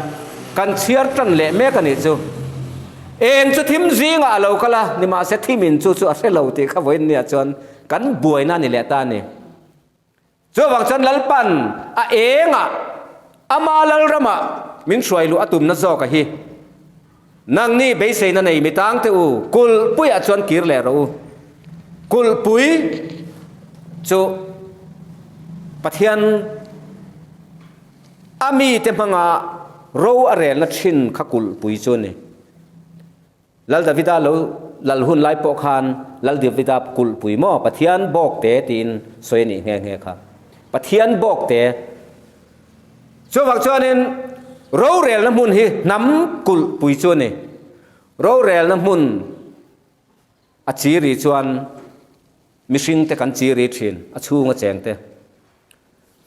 kan chhiar tan leh mek a nih chu. Eng chu thim zingah a lo kal a, nimahse thimin chu chu a hre lo tih kha vawiin niah chuan kan buaina a ni leh ta a ni. Chuvang chuan Lalpan a engah ama Lalramah min hruai luh a tumna zawk a hi. Nangni beiseina nei mi tang te u, kulhpuiah chuan kir leh rawh u. Kulhpui chu Pathian a mite hmanga ro a relna thin kha kulhpui chu a ni. Lal Davida lo lal hun lai pawh khan Lal Davida kulhpui maw Pathian bawk te tiin sawi a nih nghe nghe kha. Pathian bawk te. Chuvang chuanin rorelna hmun hi hnam kulhpui chu a ni. Rorelna hmun a chiri chuan mihringte kan chiri thin, a chhunga chengte.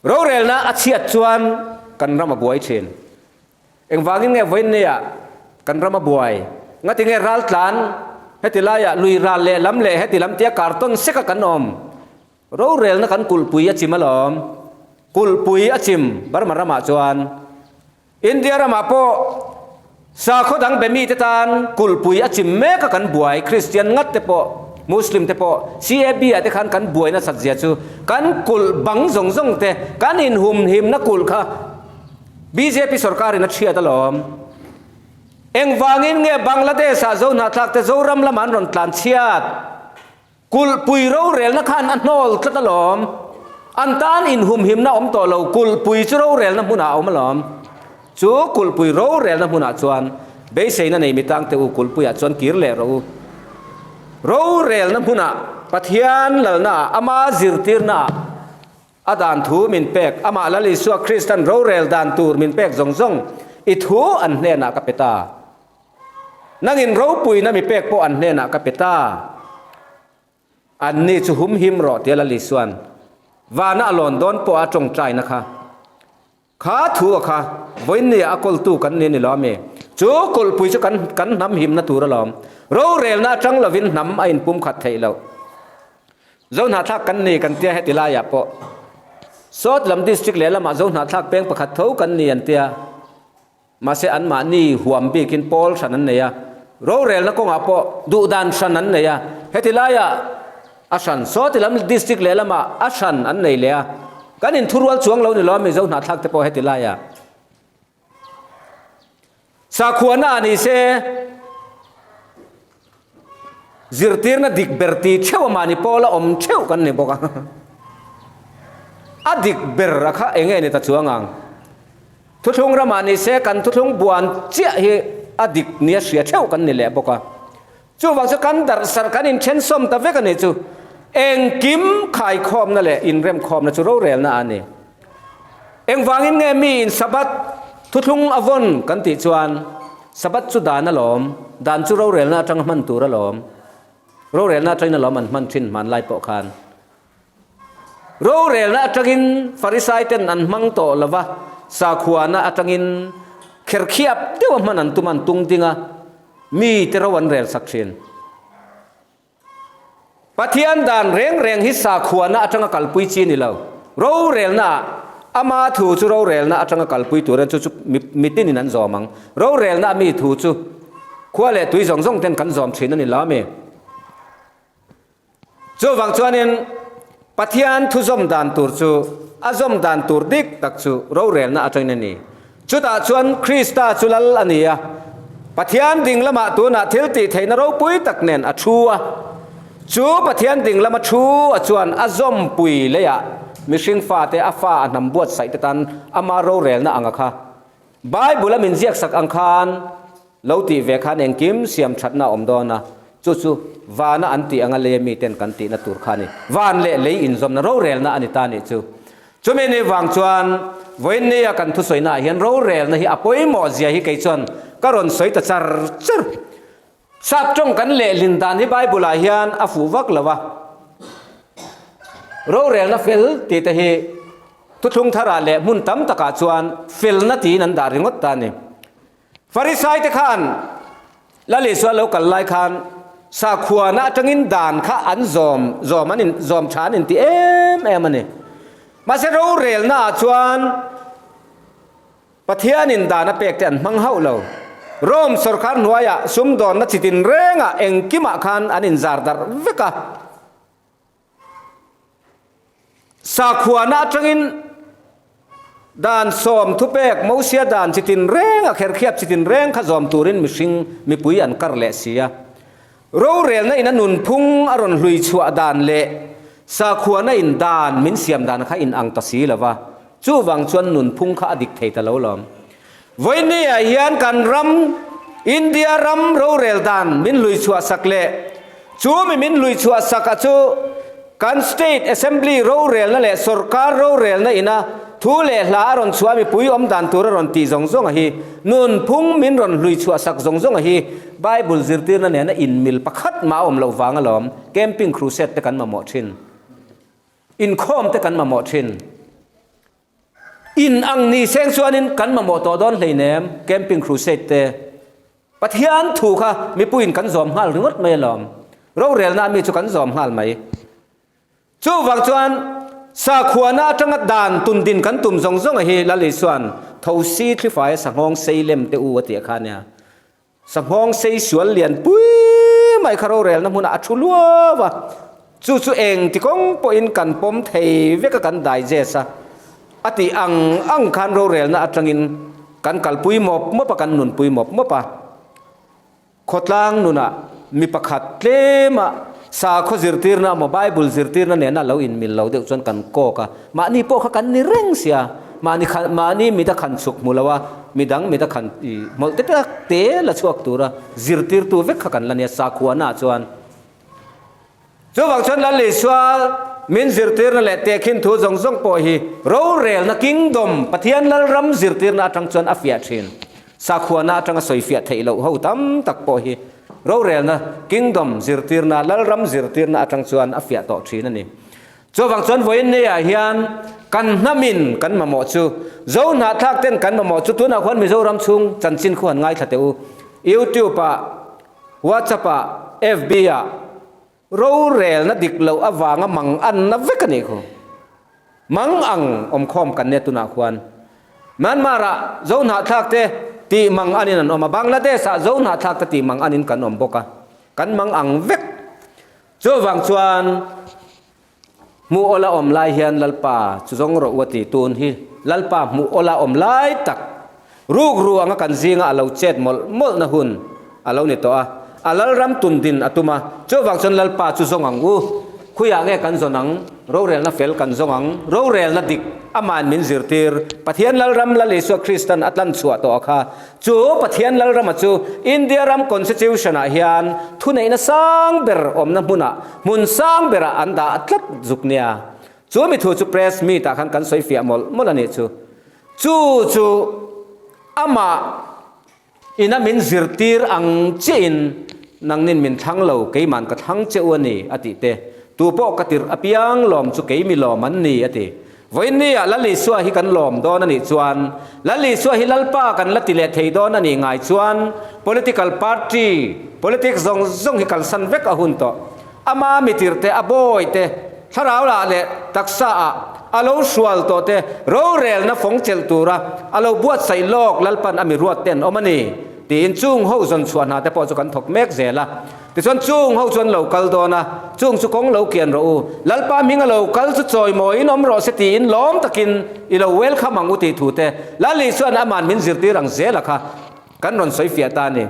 Rorelna a chhiat chuan kan ram a buai thin. Engvangin nge vawiinneia kan ram a buai? Ngati nge raltlan heti laiah lui ral leh lam leh heti lam tia kartawn seka kan awm? Rorelna kan kulhpui a chim alawm. Kulhpui a chim Burma ramah chuan. India ramah pawh sakhaw dang be mite tan kulhpui a chim mek a kan buai, Kristian ngat te pawh, Muslim te pawh, CAB ah te khan kan buai nasat zia chu kan kulh bang zawng zawng te, kan inhumhimna kulh kha bjp sorkarin a chhiat alawm. Engvangin nge Bangladesh-ah Zohnahthlak te Zoram lamah an rawn tlan chhiat? Kulhpui rorelna khan a hnawl tlat alawm. An tan inhumhimna awm tawh lo, kulhpui chu rorelna hmunah a awm alawm. Chu kulhpui rorelna hmunah chuan beiseina nei mi tangte u kulhpuiah chuan kir leh rawh u. Rorelna hmunah Pathian lalnaah ama zirtirnaah a dan thu min pek, amah Lal Isua Kristan rorel dan tur min pek zawng zawng i thu an hnenah ka pe ta. Nangin ropuina mi pek pawh an hnenah ka pe ta. Anni chu humhim rawh tia Lal Isua'n vana a lawn dawn pawh a tawngtaina kha. Kha thu a kha vawiinnia a kawltu kan ni a ni lo ami? Chu kawlhpui chu kan kan hnam himna tur alawm. Rorelna atang lovin hnam a inpumkhat theih loh. Zohnahthlak kan ni kan tia heti laiah pawh Sawt lam district lehlamah Zohnahthlak peng pakhat tho kan ni an tia. Mahse anmahni huam bikin pawl hran an nei a, rorelna kawngah pawh duhdan hran an nei a, heti laiah a hran, sawti lam district lehlamah a hran an nei leh a, kan inthurual chuang lo ni lo a Mizo hnahthlak te pawh heti laiah sakhuana ah ni se zirtirna dik ber ti theuh a mahni pawla awm theuh kan ni bawk a, a dik ber a kha eng nge ni ta chuang ang? Thuthlung ramah ni se kan thuthlung buan chiah hi a dik nia hria theuh kan ni leh bawk a. Chuvang chu kan darhsarh kan inthensawm ta vek a nih chu. Engkim khaikhawmna leh inremkhawmna chu rorelna a ni. Engvangin nge miin Sabbath thuthlung a vawn kan tih chuan Sabbath chu dan alawm, dan chu rorelna atanga hman tur alawm. Rorelna atangin alawm an hman thin hmanlai pawh khan. Rorelna atangin Farisai ten an hmang tawh lo va, sakhuana atangin kherkhiap deuha hman an tum an tung ding a, mi te ro an rel sak thin. Pathian dan reng reng hi sakhuana atanga kalpui chi ni lo. Rorelna ah ama thu chu rorelna atanga kalpui tur a chu chu mitinin an zawm ang. Rorelna a mi thu chu khua leh tui zawng zawng ten kan zawm thin a ni lo a mi. Chuvang chuanin. Pathian thu zawm dan tur chu a zawm dan tur dik tak chu rorelna atangin a ni. Chutah chuan Krista chu lal a ni a, Pathian ding lamah tunah thil tih theihna ropui tak nen a thu a. Chu Pathian ding lama thu a chuan a zawmpui leiah mihring fate a fa a hnam buatsaih te tan ama rorelna anga kha Bible a min ziaksak ang khan lo tih ve khan engkim siam thatna a awm dawn a, chu chu vana an tih anga lei miten kan tihna tur kha a ni. Van leh lei inzawmna rorelna a ni ta nih chu. Chumi ni vang chuan vawiinnia kan thusawi naah hian rorelna hi a pawimawh zia hi kei chuan ka rawn sawi ta char char. Sap tawng kan lehlin dan hi Bible ah hian a fuh vak lo a, rorelna fel tih te hi thuthlung tharah leh hmun tam takah chuan felna tiin an dah ringawt ta a ni. Farisai te khan Lal Isua lo kal lai khan sakhuana atangin dan kha an zawm zawm an in zawm tha an inti em em a ni. Mahse rorelna ah chuan Pathianin dan a pek te an hmang hauh lo. Rome sorkar hnuaiah sumdawnna chi tinrengah engkimah khan an inzar darh vek a. Sakhuana atangin dan sawm thupek Mosia dan chi tinreng a kherkhiap chi tinreng kha zawm turin mihring mipui an kar leh si a. Rorelna in a nunphung a rawn hlui chhuah dan leh sakhuana in dan min siam dan kha in ang ta si lo va, chuvang chuan nunphung kha a dik thei ta lo lawm. Vawinia hian kan ram, India ram rorel dan min hlui chhuah sak leh chu mi min hlui chhuah sak a chu kan State Assembly rorelna leh sorkar rorelna ina thu leh hla a rawn chhuah mipui awm dan tur a rawn tih zawng zawng a hi nunphung min rawn hlui chhuah sak zawng zawng a hi Bible zirtirna nena inmil pakhat mah a awm loh vang alawm camping crusade te kan mamawh thin. Inkhawm te kan mamawh thin. In ang ni seng chuanin kan mamawh tawh dawn hleinem camping crusade te. Pathian thu kha mipuiin kan zawm nghal ringawt mai alawm. Rorelna ami chu kan zawm nghal mai. Chuvang chuan sakhuana atanga dan tun din kan tum zawng zawng a hi Lal Isua'n thosi thlifai a sanghawng sei lem te u a tih kha ania. Sanghawng sei sual lian pui mai kha rorelna hmunah a thu luau a, chu chu eng ti kawng pawhin kan pawm thei vek a kan digest a, a tih ang ang khan rorelna atangin kan kalpui mawp mawp a kan nunpui mawp mawp a. Khawtlang nunah mi pakhat tlema sakhaw zirtirna emaw Bible zirtirna nena lo inmil lo deuh chuan kan kawk a, mahni pawh kha kan ni reng sia, mahni kha mahni mit a khan chhuk hmu lo a, midang mit a khan ih hmawlh te tak te la chhuak tura zirtirtu vek kha kan la nia sakhuana chuan. Chuvang chuan Lal Isua min zirtirna leh tehkhin thu zawng zawng pawh hi rorelna kingdom, Pathian Lalram zirtirna atang chuan a fiah thin. Sakhuana atanga sawi fiah theih loh ho tam tak pawh hi rorelna kingdom zirtirna, Lalram zirtirna atang chuan a fiah tawh thin a ni. Chuvang chuan vawiin neiah hian kan hnamin kan mamawh chu, Zo hnahthlak ten kan mamawh chu tunah khuan Mizoram chhung chanchin khu han ngaithla teh u. YouTube ah WhatsApp ah, FB ah rorelna dik loh avanga mang anna vek a nih khu. Mang ang awmkhawm kan nia tunah khuan. Myanmar ah Zo hnahthlak te tih mang anin an awm a, Bangladesh ah Zo hnahthlak te tih mang anin kan awm bawk a, kan mang ang vek. Chuvang chuan Hmuh awla awm lai hian Lalpa chu zawng rawh u a ti. Tun hi Lalpa hmuh awla awm lai tak rukru anga kan zinga a lo chet mawlh mawlhna hun a lo ni tawh a. A Lalram tun din a tum a, chuvang chuan Lalpa chu zawng ang u. Khuiah nge kan zawn ang? Rorelna fel kan zawng ang. Rorelna dik amahin min zirtir. Pathian Lalram Lal Isua Kristan a tlan chhuah tawh a kha. Chu Pathian Lalrama chu India ram Constitution ah hian thuneihna sang ber awmna hmunah Hmun sang berah an dah tlat zuk nia. Chu mi thu chu press meet ah khan kan sawi fiah mawlh mawlh a nih chu. Chu chu amah ina min zirtir ang chiahin nangnin min thlang lo, keiman ka thlang che u a ni a tih te. Tu pawh ka tirh apiang lawm chu keimi lawm an ni a ti. Vawiinni ah Lal Isua hi kan lawm dawn a nih chuan, Lal Isua hi Lalpa kan la ti leh thei dawn a nih ngai chuan political party, politics zawng zawng hi kalsan vek a hun tawh. Ama mitir te, a bawi te, thlarau lah leh taksa ah a lo hrual tawh te rorelna fawng chelh tura a lo buatsaih lawk Lalpan a mi ruat te an awm a ni tiin chung ho zawn chhuah hna te pawh chu kan thawk mek zel a. Tichuan chung ho chuan lo kal dawn a, chung chu kawng lo kian rawh u, Lalpa hminga lo kal chu chawimawiin awm rawh se tiin lawm takin i lo welcome ang u tih thu te Lal Isua'n aman min zirtir ang zela kha kan rawn sawi fiah ta a ni.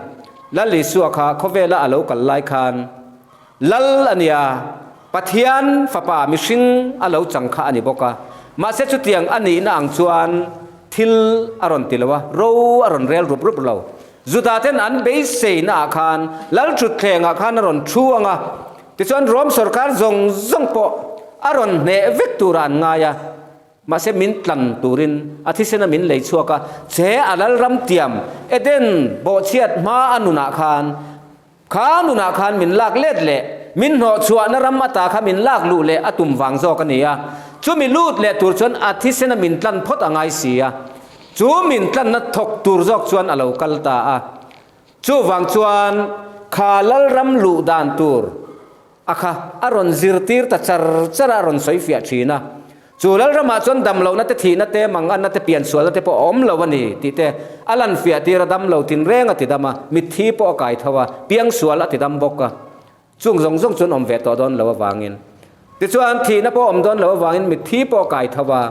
Lal Isua kha khawvela a lo kal lai khan Lal a nia, Pathian fapa mihring a lo chang kha a ni bawk a, mahse chutiang a nihna ang chuan thil a rawn ti lo a, ro a rawn rel rup rup lo. Juda ten an beiseina ah khan Lal thutthleng ah khan a rawn thu ang a, tichuan Rom sorkar zawng zawng pawh a rawn hneh vek turah an ngai a, mahse min tlan turin a thisena min lei chhuak a, che a Lal ram tiam Eden bawhchhiat hma a nunah khan kha nunah khan min lak let leh min hnawhchhuahna ram ata kha min lak luh leh a tum vang zawk a ni a, chumi lut leh tur chuan a thisena min tlan phawt a ngai si a. Chu min tlanna thawk tur zawk chuan a lo kal ta a. Chuvang chuan kha Lalram luh dan tur a kha a rawn zirtir ta char char a, a rawn sawi fiah thin a. Chu Lalramah chuan dam lohna te, thihna te, manganna te, piansualna te pawh a awm lo a ni tih te a lan fiah tir a, dam lo tinreng a ti dam a, mitthi pawh a kai tho a, piangsual a ti dam bawk a. Chung zawng zawng chuan awm ve tawh dawn lo avangin. Tichuan, thihna pawh awm dawn lo avangin mitthi pawh kai tho a,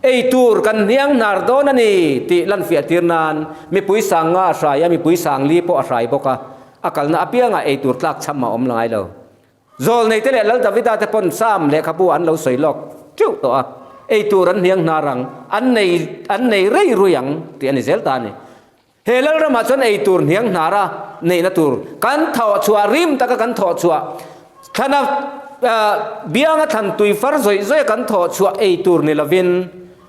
ei tur kan hniang hnar dawn a ni tih lanfiah tir nan mipui sang nga a hrai a, mipui sang li pawh a hrai bawk a, a kalna apiangah ei tur tlak chham a awm la ngai lo. Zawlneite leh Lal Davida te pawn Psalm lehkhabu an lo sawi lawk teuh tawh a, ei tur an hniang hnar ang, an nei an nei rei rui ang tih a ni zel ta a ni. He Lalramah chuan ei tur hniang hnara neihna tur kan thawh chhuah, rim taka kan thawh chhuah, thlana bianga thlan tui far zawih zawih a kan thawh chhuah ei tur ni lovin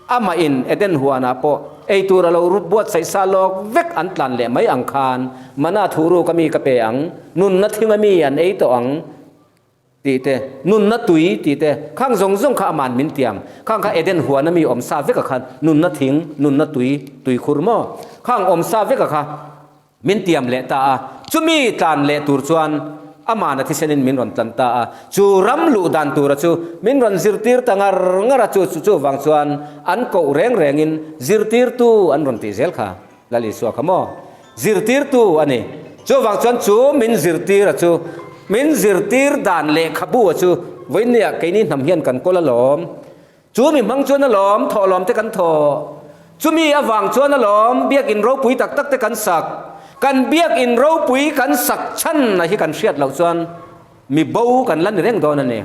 amah in Eden huanah pawh ei tur a lo buatsaih sa lawk vek an tlan leh mai ang khan mana thuhruk a mi ka pe ang, nunna thing a mi an ei tawh ang. Tih te, nunna tui tih te, khang zawng zawng kha aman min tiam. Khang kha Eden huana mi awm sa veka khan nunna thing, nunna tui, tui khur maw? Khang awm sa veka kha min tiam leh ta a. Chumi tlan leh tur chuan aman a thisenin min rawn tlan ta a. Chu ram luh dan tura chu min rawn zirtir ta ngar ngar a, chu chuvang chuan an koh reng rengin zirtirtu an rawn tih zel kha. Lal Isua kha maw? Zirtirtu a ni. Chuvang chuan chu min zirtir a chu, min zirtir dan lehkhabu a chu vawinia keini hnam hian kan kawl alawm. Chu mi hmang chuan alawm thawhlawm te kan thawh. Chumi avang chuan alawm biakin ropui tak tak te kan sak. Kan biakin ropui kan sak chhan a hi kan hriat loh chuan mi bo kan la ni reng dawn a ni.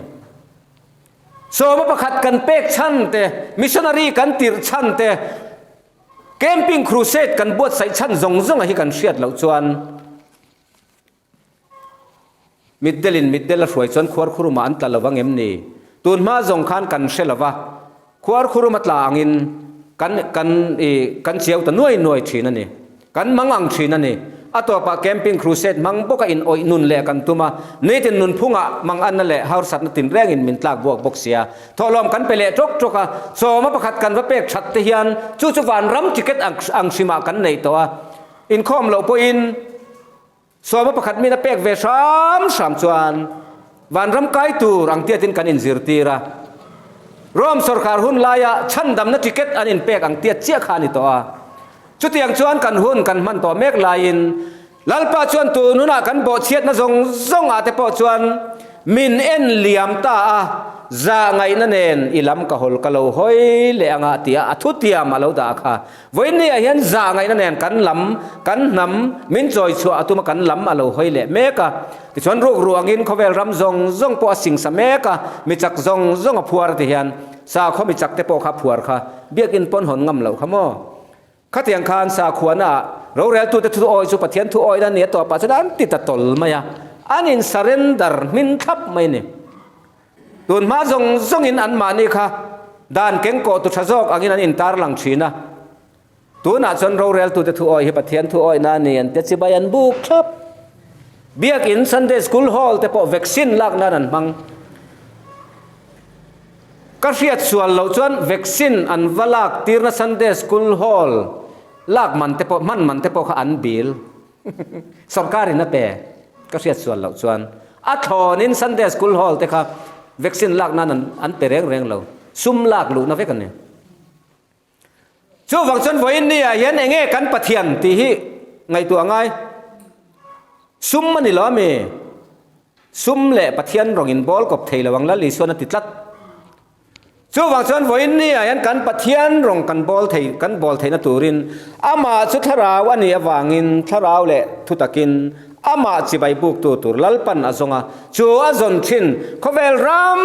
Sawma pakhat kan pek chhan te, missionary kan tirh chhan te, Camping crusade kan buatsaih chhan zawng zawng a hi kan hriat loh chuan mitdelin mitdel a hruai chuan khuarkhurumah an tla lo vang em ni? Tun hma zawng khan kan hre lo va, khuarkhurum a tla angin kan kan i kan chiau ta nuai nuai thin a ni. Kan mang ang thin a ni. A tawpah camping crusade hmang bawka in awih nun leh kan tum a, nitin nunphungah manganna leh harsatna tinrengin min tlak buak bawk sia. Thawhlawm kan pe leh tawk tawk a, sawma pakhat kan va pek that te hian chu chu vanram ticket ang ang hrimah kan nei tawh a, inkhawm loh pawhin sawma pakhat min a pek ve hram hram chuan vanram kai tur ang tiatin kan inzirtir a. Rome sorkar hun laia chhandamna ticket an inpek ang tiat chiah kha a ni tawh a. Chutiang chuan kan hun kan hman tawh mek laiin Lalpa chuan tun hunah kan bawhchhiatna zawng zawngah te pawh chuan min en liam ta a, zah ngaihna nen i lam ka hawl ka lo hawi leh anga tia a thutiam a lo dah kha. Vawiinniah hian zah ngaihna nen kan lam, kan hnam min chawi chhuah a tuma kan lam a lo hawi leh mek a. Tichuan ruk ruangin khawvel ram zawng zawng pawh a singsa mek a, mi chak zawng zawng a phuar ti hian sakhaw mi chak te pawh kha phuar kha biakin pawn hawn ngam loh kha maw? Khatiang khan sakhuana roreltute thu awi chu Pathian thu awina nia tawpah chuan an ti ta tawl mai a, an in surrender hmin thlap mai a ni. Tun hma zawng zawngin anmahni kha dan kengkawh tu tha zawk angin an intarlang thin a, tunah chuan roreltute thu awi hi Pathian thu awina a ni an tia chibai an buk thlap. Biakin Sunday School Hall te pawh vaccine lak nan an hmang. Ka hriat sual loh chuan vaccine an va lak tirna Sunday School Hall lak man te pawh hman man te pawh kha an bil sorkar in a pe ka hriat sual loh chuan a thlawnin Sunday School Hall te kha vaccine lak nan an pe reng reng lo sum lak luhna vek a ni. Chuvang chuan vawiin ni ah hian enge kan Pathian tih hi ngaihtuah ngai sum a ni lo a mi? Sum leh Pathian rawng in bawl kawp thei lo ang Lal Isuan a ti tlat. Chuvang chuan vawiin ni ah hian kan Pathian rawng kan bawl thei kan bawl theihna turin amah chu thlarau a nih avangin thlarau leh thutakin amah chibai buktu tur Lalpan a zawng a, chu a zawn thin khawvel ram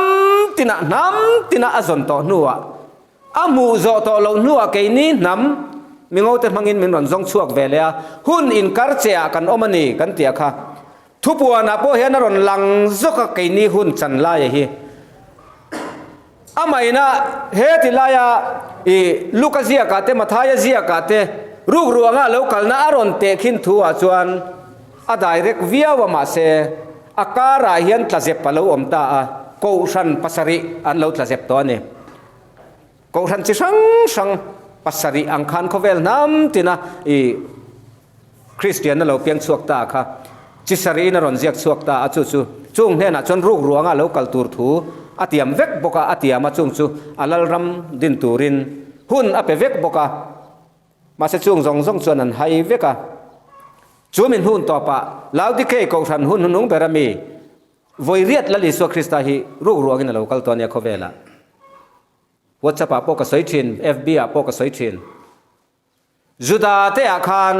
tinah hnam tinah a zawn tawh hnuah a hmuh zawh tawh loh hnuah keini hnam mingote hmangin min rawn zawng chhuak ve leh a, hun inkar che ah kan awm a ni kan tih a kha. Thupuanah pawh hian a rawn lang zawk a keini hun chan laia hi. Amah ina he ti laia i Luka ziakah te Mathaia ziakah te rukru anga lo kalna a rawn teh khin thu ah chuan a direct viau a mahse a karah hian tlazep a lo awm ta a, kohhran pasarih an lo tlazep tawh a ni. Kohhran chi hrang hrang pasarih ang khan khawvel hnam tina i Kristianna lo piang chhuak ta kha chi sarihin a rawn ziak chhuak ta a, chu chu chung hnenah chuan ruk ruanga lo kal tur thu a tiam vek bawk a, a tiam a chung chu a lalram din turin hun a pe vek bawk a, mahse chung zawng zawng chuan an hai vek a. Chu min hun tawpah Laodikei kohhran hun hnunung ber ami vawi riat Lal Isua Krista hi ruk ruangin a lo kal tawh a nia khawvelah. WhatsApp ah pawh ka sawi thin, FB ah pawh ka sawi thin. Juda te ah khan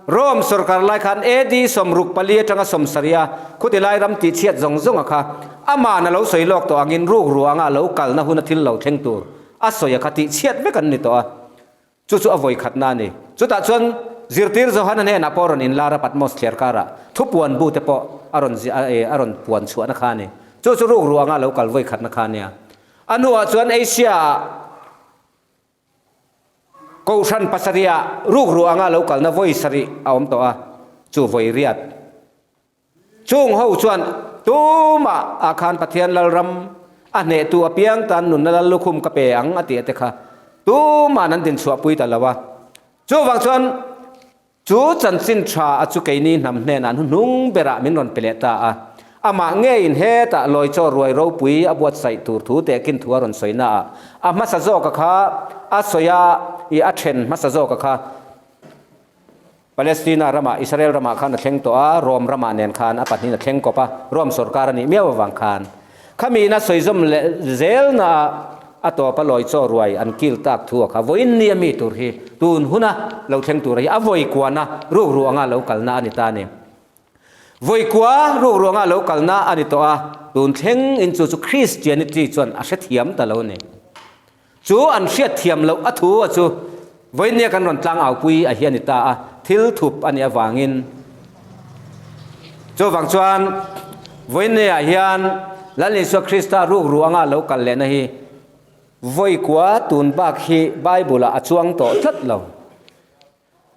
Rome sorkar lai khan AD 64 atanga 70 a khuti lai ram tih chhiat zawng zawng a kha aman a lo sawi lawk tawh angin ruk ruanga a lo kalna hun a thil lo thleng tur a sawi a kha tih chhiat vek an ni tawh a. Chu chu a vawi khatna a ni. Chutah chuan zirtir Johana hnenah pawh a rawn inlar a, Patmos thliar karah thupuan bu te pawh a rawn a rawn puan chhuahna kha a ni. Chu chu ruk ruanga a lo kal vawi khatna kha a nia. A hnuah chuan Asia-ah Kohhran pasarihah ruk ruanga a lo kalna vawi sarih a awm tawh a, chu vawi riat. Chung ho chuan tumah ah khan Pathian Lalram a hnehtu apiang tan nunna lal lukhum ka pe ang a tih te kha tumah an din chhuahpui ta lo a. Chuvang chuan chu chanchin tha a chu keini hnam hnenah an hnuhnung berah min rawn pe leh ta a. Amah ngeiin hetah lawi chaw ruai ropui a buatsaih tur thu tehkin thu a rawn sawi na ah a hmasa zawka kha a sawi a i a then hmasa zawka kha Palestina ramah, Israel ramah khan a thleng tawh a, Rome ramah nen khan a pahnihin a thleng kawp a, Rome sorkar a nih miau avang khan. Khami ina sawizawm leh zelna ah a tawp a lawi chaw ruai an kil tak thu a kha. Vawiin ni a mi tur hi tun huna lo thleng tur hi a vawi kuana ruk ruanga lo kalna a ni ta a ni. Vawi kua ruk ruanga lo kalna a ni tawh a, tun thleng in chu chu Christianity chuan a hrethiam ta lo a ni. Chu an hriatthiam loh a thu a chu vawinia kan rawn tlang aupui a hi a ni ta a, thil thup a nih avangin. Chuvang chuan vawinia hian Lal Isua Krista ruk ruanga lo kal lehna hi vawikua tun bak hi Bible-ah a chuang tawh tlat lo.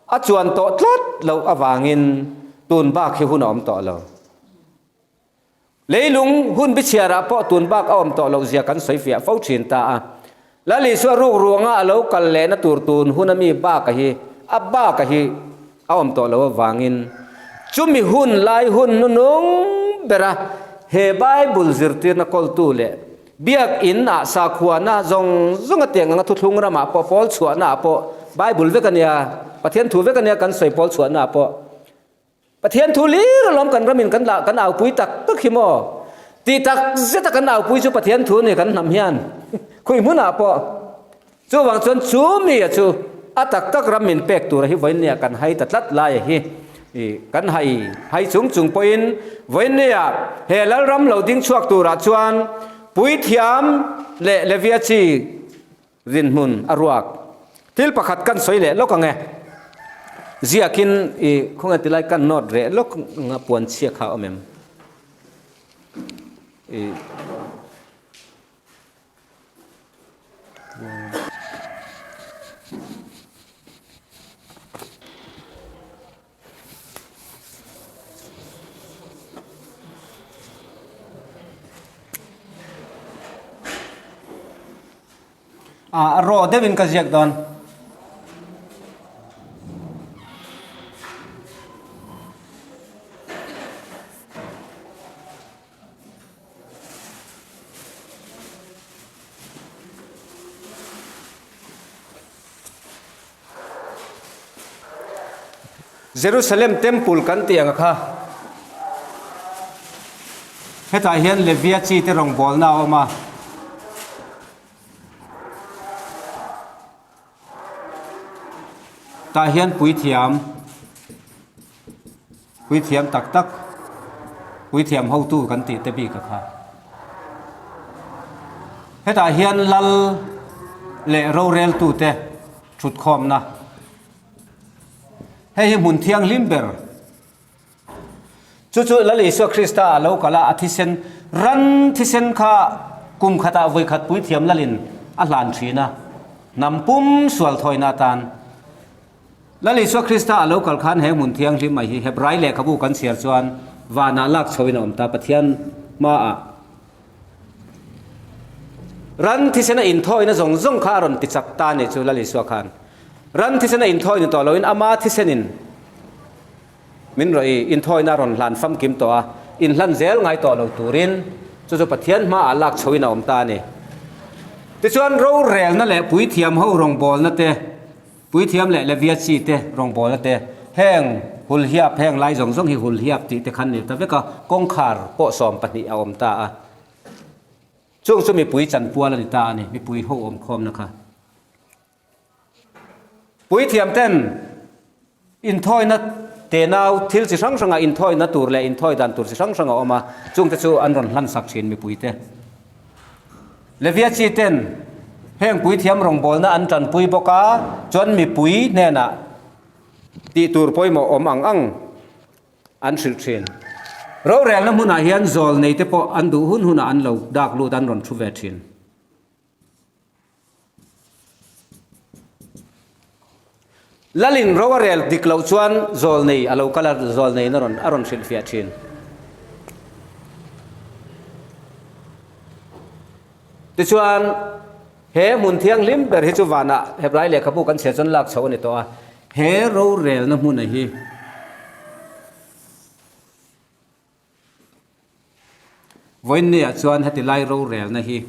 A chuan tawh tlat loh avangin tun bak hi hun a awm tawh lo. Leilung hun bichhiarah pawh tun bak a awm tawh loh zia kan sawi fiah fo thin ta a. Lal Isua ruk ruanga a lo kal lehna tur tun huna mi baka hi a baka hi a awm tawh loh avangin chumi hun lai hun nunung bera he Bible zirtirna kawltu leh Biak In ah sakhuana zawng zawng a tiang anga thuthlung ramah pawh pawl chhuahna ah pawh Bible vek a nia Pathian thu vek a nia kan sawi pawl chhuahna ah pawh Pathian thu lir alawm kan ramin kan lah kan aupui tak tak hi maw? Tih tak zeta kan aupui chu Pathian thu a ni kan hnam hian khawi hmunah pawh. Chuvang chuan chu mi a chu a tak tak ram min pek tura hi vawinia kan hai ta tlat lai a hi. I kan hai hai chung chung pawhin vawinia he Lalram lo ding chhuak turah chuan puithiam leh Levia chi Rinhmun a ruak. Thil pakhat kan sawi leh lawk ang e. Ziakin i khawnge tilai kan note reh lawk anga puan chhia kha a awm em? I A raw deuhin ka ziak dawn. Jerusalem Temple kan tih ang kha. Hetah hian Levia chi te rawngbawlna a awm a. Tah hian puithiam puithiam tak tak puithiam hotu kan tih te bik a kha. Hetah hian lal leh roreltu te thutkhawmna hei hi hmun thianghlim ber. Chu chu Lal Isua Krista a lo kal a, a thisen, ran thisen kha kum khatah vawi khat puithiam lalin a hlan thin a, hnam pum sual thawina atan. Lal Isua Krista a lo kal khan he hmun thianghlim mai hi Hebrai lehkhabu kan chhiar chuan vanah lak chhoin a awm ta, Pathian hmaah. Ran thisena inthawina zawng zawng kha a rawn tichak ta a nih chu Lal Isua khan. Ran thisena inthawi ni tawh loin ama thisenin Min rawh i, inthawina a rawn hlan famkim tawh a, inhlan zel ngai tawh lo turin chu chu Pathian hmaah lak chhoin a awm ta a ni. Tichuan, rorelna leh puithiam ho rawngbawlna te, puithiam leh Levia chi te rawngbawlna te, heng hulhiap, heng lai zawng zawng hi hulhiap tih te khan ni ta vek a, kawngkhar pawh 12 a awm ta a. Chung chu mipui chanpual a ni ta a ni, mipui ho awmkhawmna kha. Puithiam ten inthawina tenau thil chi hrang hrangah inthawina tur leh inthawi dan tur chi hrang hrang a awm a, chungte chu an rawn hlan sak thin mipuite. Levia chi ten heng puithiam rawngbawlna an tanpui bawk a, chuan mipui hnenah tih tur pawimawh awm ang ang an hrilh thin. Rorelna hmunah hian zawl neite pawh an duh hun hunah an lo dak lut an rawn thu ve thin. Lalin ro a rel dik loh chuan zawlnei a lo kal a, zawlneiin a rawn a rawn hrilhfiah thin. Tichuan, he hmun thianghlim ber hi chu vanah Hebrai lehkhabu kan chhiar chuan lak chho a ni tawh a, he rorelna hmuna hi Vawiinniah chuan heti lai rorelna hi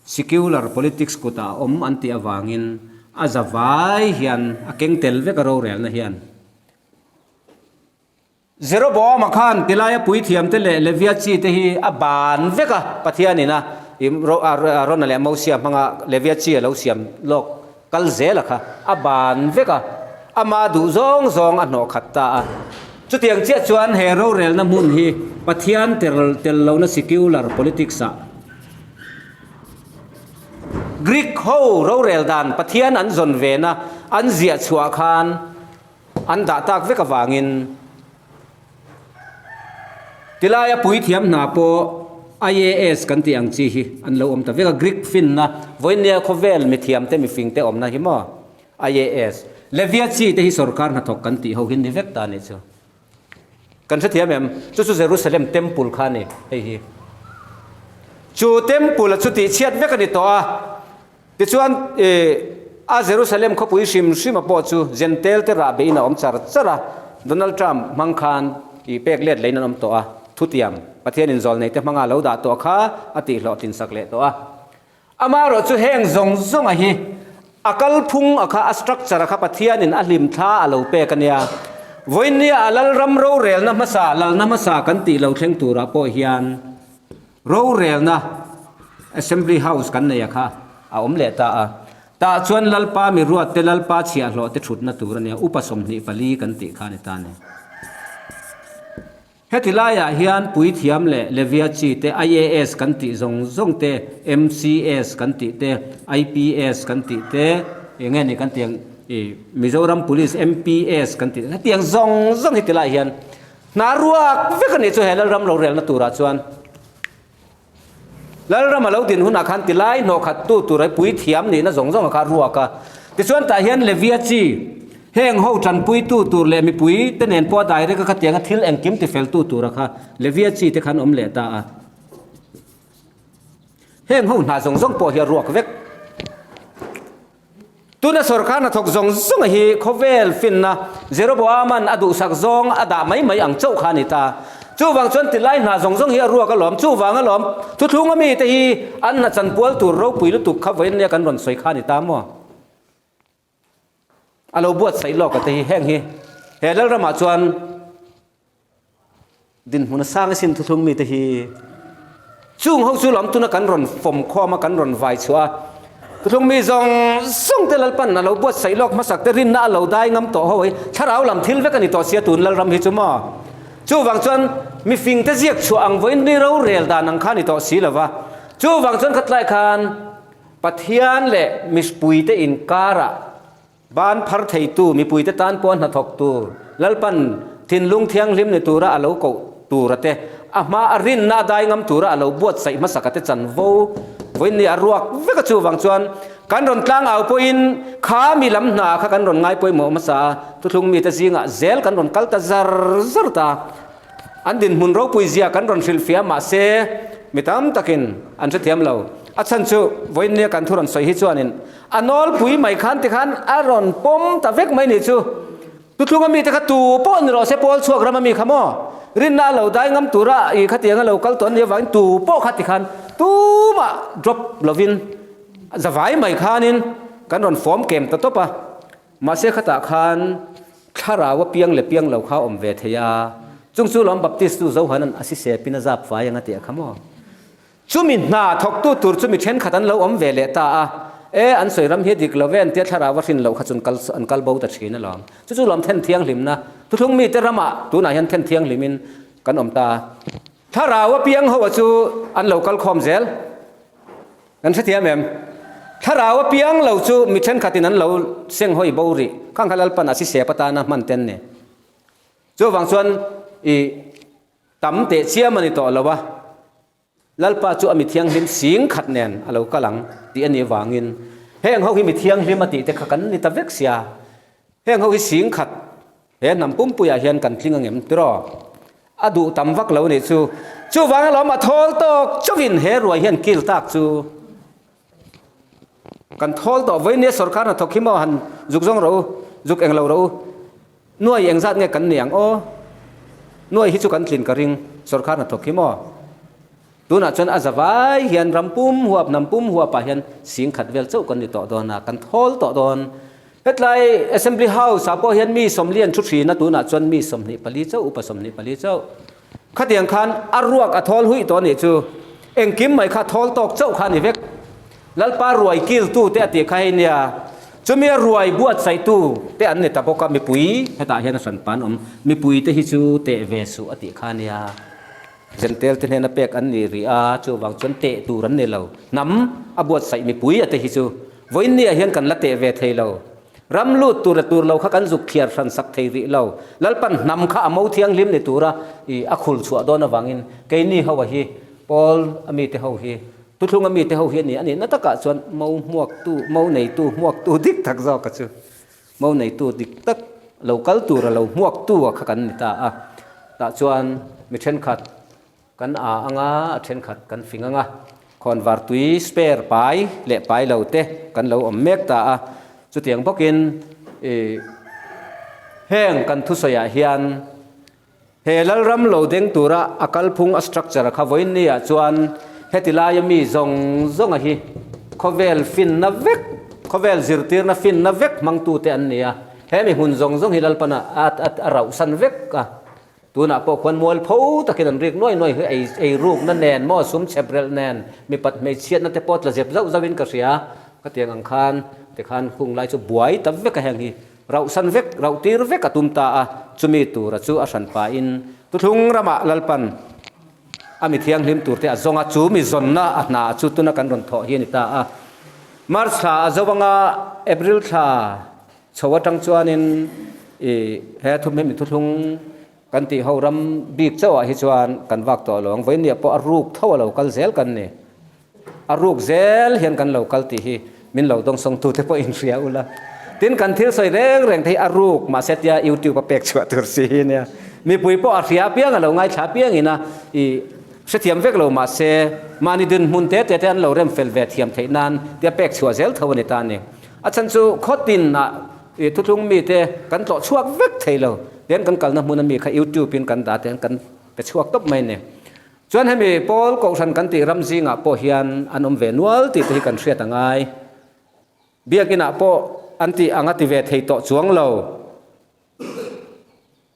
secular politics kutah a awm an tih avangin a za vai hian a keng tel vek a rorelna hian. Jeroboama khan tilaia puithiamte leh Levia chite hi a ban vek a, Pathianin a Arona leh Mosia hmanga Levia chi a lo siam lawk kal zel a kha a ban vek a, ama duh zawng zawng a hnawh khat ta a. Chutiang chiah chuan he rorelna hmun hi Pathian tel lohna secular politics ah Greek ho rorel dan Pathian an zawn vena an ziah chhuah khan an dah tak vek avangin Tilaia puithiam hna pawh IAS kan tih ang chi hi an lo awm ta vek a, Greek finna vawinia khawvel mithiamte mifingte awmna hi maw IAS Levia chi te hi sorkar hnathawk kan tih ho hi ni vek ta a nih chu. Kan hrethiam em? Chu chu Jerusalem temple kha a ni hei hi. Chu temple a chu tihchhiat vek a ni tawh a. Tichuan, a Jerusalem khawpui hrim hrima pawh chu Jentail te rah beiin a awm char char a, Donald Trump hmang khan i pek let leiin an awm tawh a, thutiam Pathianin zawlnei te hmanga lo dah tawh kha a tihhlawhtlin sak leh tawh a. Amaherawh chu heng zawng zawnga hi a kalphung a kha, a structure a kha Pathianin a hlimthla a lo pek a nia. Vawinia a Lalram rorelna hmasa, lalna hmasa kan tih lo thleng turah pawh hian, Rorelna Assembly House kan nei a kha a awm leh ta a, tah chuan Lalpa mi ruat te Lalpa chhiahhlawh te thutna tur a nia, upa 24 kan tih kha a ni ta a ni. Heti laiah hian Puithiam leh Levia chi te, IAS kan tih zawng zawng te, MCS kan tih te, IPS kan tih te, eng nge ni kan tih ang i Mizoram Police MPS kan tih hetiang zawng zawng heti laiah hian Hna ruak vek a nih chu he Lalram rorelna turah chuan Lalram a lo din hunah khan tilai hnawh khat tu tur ai puithiam nihna zawng zawng a kha ruak a. Tichuan tah hian Levia chi heng ho tanpui tu tur leh mipui te nen pawh a direct a khatiang a thil engkim tifel tu tur a kha Levia chi te khan awm leh ta a. Heng ho hna zawng zawng pawh hi a ruak vek. Tuna sorkar hnathawk zawng zawnga hi khawvel finna Jeroboaman a duhsak zawng a dah mai mai ang chauh kha a ni ta. Chuvang chuan tilai hna zawng zawng hi a ruak alawm. Chuvang alawm thuthlunga mite hi an hna chanpual tur ropui lutuk kha vawiin nia kan rawn sawi kha a ni ta maw? A lo buatsaih lawk a te hi heng hi he Lalramah chuan Dinhmun a sang asin thuthlung mite hi. Chung ho chu lam tuna kan rawn fawm khawm a, kan rawn vai chhuah a. Thuthlung mi zawng zawng te Lalpan a lo buatsaih lawk hmasak te rinna a lo dai ngam tawh ho hi thlarau lam thil vek a ni tawh sia tun Lalram hi chu maw. Chuvang chuan mifing te ziak chhuah ang vawiin ni rorel dan ang kha a ni tawh si lova. Chuvang chuan khatlai khan Pathian leh mihpuite inkarah Ban phar theitu mipuite tan pawh hnathawk tur, Lalpan thinlung thianghlim ni tura a lo koh tura te, a hma a rinna a dai ngam tura a lo buatsaih hmasaka te chanvo vawiin ni a ruak vek a chuvang chuan kan rawn tlang au pawhin kha mi lam hna kha kan rawn ngai pawimawh hmasa a, thuthlung mite zingah zel kan rawn kal ta zar zar ta. An dinhmun ropui zia kan rawn hrilhfiah mahse mi tam takin an hrethiam lo. A chhan chu vawiin nia kan thu rawn sawi hi chuanin a nawlpui mai khan tikhan a rawn pawm ta vek mai nih chu. Tuthlunga mite kha tu pawh ni rawh se pawl chhuak rama mi kha maw? Rinna a lo dai ngam tura i khatiang a lo kal tawh an nih avangin tu pawh kha tikhan tumah drop lovin zavai mai khanin kan rawn fawm kem ta tawp a. Mahse khatah khan thlarau a piang leh piang lo kha a awm ve thei a, chung chu lawm Baptist tu Johanan a sisep in a zap fai ang a tih a kha maw? Chumi hna thawktu tur chu mi thenkhat an lo awm ve leh ta a, e an sawi ram hi a dik lo ve an tia thlarau a hrin loh kha chu an kal bo ta thin alawm. Chu chu lawm then thianghlimna thuthlung mite ramah tunah hian then thianghlimin kan awm ta. Thlarau a piang ho a chu an lo kal khawm zel. Kan hrethiam em? Thlarau a piang lo chu mi thenkhatin an lo seng hawi bo rih. Khang kha Lalpan a sisep atana hman ten ni. Chuvang chuan i tam teh chiam a ni tawh lo a, Lalpa chu a mi thianghlim sing khat nen a lo kal ang tih a nih avangin heng ho hi mi thianghlim a tih te kha kan ni ta vek sia. Heng ho hi sing khat he hnam pumpuiah hian kan tling angem tiraw? A duh tam vak lo nih chu. Chuvang alawm a thawl tawk chauhin he ruai hian kil tak chu kan thawl tawh. Vawinia sorkar hnathawk hi maw han zuk zawng rawh u, zuk eng lo rawh u. Nuai eng zat nge kan ni ang aw? Nuai hi chu kan tlin ka ring sorkar hnathawk hi maw? Tunah chuan a zavai hian ram pum huap, hnam pum huapah hian sing khat vel chauh kan ni tawh dawn a, kan thawl tawh dawn. Hetlai Assembly House ah pawh hian mi sawmli an thu thin a, tunah chuan mi 24 chauh, upa 24 chauh. Khatiang khan a ruak a thawl huih tawh a nih chu. Engkim mai kha thawl tawk chauh kha a ni vek. Lalpa ruai kiltu te a tih kha hei nia. Chumi a ruai buatsaihtu te an ni ta bawk a, mipui hetah hian a hranpa an awm. Mipui te hi chu teh ve suh a tih kha a nia. Zentel te hnena pek an ni rih a, chuvang chuan teh tur an ni lo. Hnam a buatsaih mipui a te hi chu vawiin ni ah hian kan la teh ve thei lo. Ram lut tur leh tur lo kha kan zuk thliar hran sak thei rih lo. Lalpan hnam kha a mo thianghlim ni tura i a khul chhuah dawn avangin keini ho a hi Paul a mite ho hi Thuthlung a mite ho hi a ni a nihna takah chuan mo hmuaktu, mo neitu hmuaktu dik tak zawk a chu. Mo neitu dik tak lo kal tura lo hmuaktu a kha kan ni ta a, tah chuan mi thenkhat kan a anga a thenkhat kan fing anga khawnvar tui spare pai leh pai lo te kan lo awm mek ta a, chutiang bawkin ih heng kan thusawiah hian He Lalram lo deng tura a kalphung a structure kha vawiin ni ah chuan heti laia mi zawng zawnga hi khawvel finna vek, khawvel zirtirna finna vek hmangtute an ni a. He mi hmun zawng zawng hi Lalpana a a rauhsan vek a. Tunah pawh khuan mualpho takin an rik nuai nuai hi ei eirukna nen maw sum chheprelh nen mipat hmeichhiatna te pawh tla zep zauh zauhin ka hria. Khatiang ang khan tikhan hung lai chu buai ta vek a heng hi. Rauhsan vek, rauh tir vek a tum ta a, chumi tura chu a hran pahin Thuthlung ramah Lalpan a mi thianghlim turte a zawng a, chu mi zawnna a hna chu tuna kan rawn thawh hi a ni ta a. March thla a zo anga April thla chho atang chuanin i he thumhemi thuthlung kan tih ho ram bik chauhah hi chuan kan vak tawh lo ang, vawinia pawh a ruk tho a lo kal zel kan ni. A ruk zel hian kan lo kal tih hi min lo dawngsawngtute pawh inhria ula. Tin, kan thil sawi reng reng te hi a ruk mahse tia YouTube a pek chhuah tur si hi nia. Mipui pawh a hria apiang a lo ngaithla apiang ina i hrethiam vek lo mahse mahni dinhmun te te te an lo rem fel ve thiam theih nan tia pek chhuah zel tho a ni ta a ni. A chhan chu khawtin ah i thuthlung mite kan tlawh chhuak vek thei lo. Tian kan kalna hmun ami kha YouTube in kan dah te hian kan pe chhuak tawp mai a ni. Chuan hemi Paul Kohhran kan tih ram zingah pawh hian an awm ve nual tih te hi kan hriat a ngai. Biakinah pawh an tih ang a ti ve thei tawh chuang lo.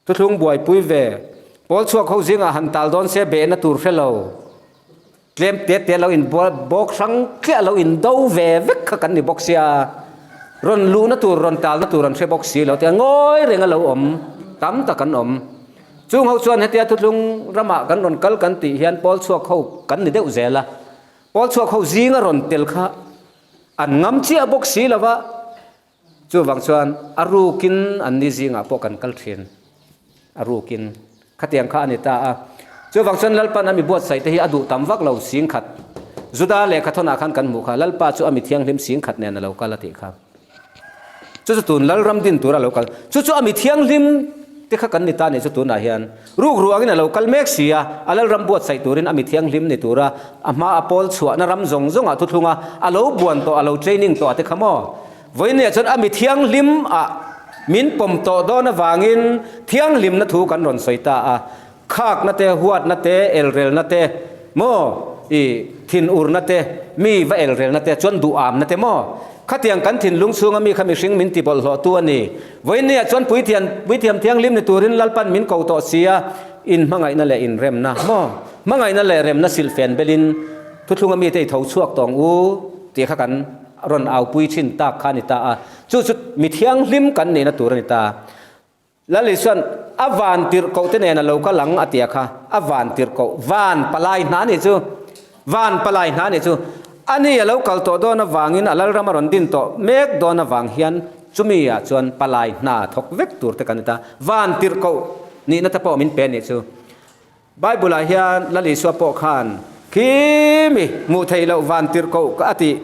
Thuthlung buaipui ve. Paul chhuak ho zingah han tal dawn se behna tur hre lo. Tlem te te lo in bawk hrang tliah lo in do ve vek kha kan ni bawk sia. Rawn luhna tur, rawn talna tur an hre bawk si lo tia ngawi reng a lo awm tam tak an awm. Chung ho chuan hetia thuthlung ramah kan rawn kal kan tih hian pawl chhuak ho kan ni deuh zel a. Pawl chhuak ho zinga rawn tel kha an ngam chiah bawk si lo va. Chuvang chuan a rukin an ni zingah pawh kan kal thin, a rukin. Khatiang kha a ni ta a. Chuvang chuan Lalpan a mi buatsaih te hi a duh tam vak lo singkhat. Juda lehkha thawnah khan kan hmuh kha, Lalpa chu a mi thianghlim singkhat nen a lo kal a tih kha. Chu chu tun Lalram din tura a lo kal. Chu chu a mi thianghlim te kha kan ni ta nih chu tunah hian. Ruk ruangin a lo kal mek si a, a Lalram buatsaih turin a mi thianghlim ni tura a hma a pawl chhuahna ram zawng zawngah thuthlung a, a lo buan tawh, a lo training tawh a te kha maw? Vawinia chuan a mi thianghlim ah min pawm tawh dawn avangin thianghlimna thu kan rawn sawi ta a, khakna te, huatna te, elrelna te maw, i thinurna te, mi va elrelna te chuan duhamna te maw? Khatiang kan thinlung chhunga mi kha mihring min ti bawlhhlawhtu a ni. Vawinia chuan puithian, puithiam thianghlim ni turin Lalpan min ko tawh si a, inhmangaihna leh inremna maw? Hmangaihna leh remna silhfen belin thuthlunga mite i tho chhuak tawng u tih kha kan rawn aupui thin tak kha a ni ta a. Chu chu mi thianghlim kan nihna tur a ni ta. Lal Isuan a van tirhkoh te nen a lo kal ang a tia kha, a van tirhkoh, van palai hna nih chu, van palai hna nih chu, a ni a lo kal tawh dawn avangin a Lalram a rawn din tawh mek dawn avang hian chumi ah chuan palai hna thawk vek tur te kan ni ta, van tirhkoh nihna te pawh min pe nih chu. Bible ah hian Lal Isua pawh khan khi mi hmuh theih loh van tirhkoh a tih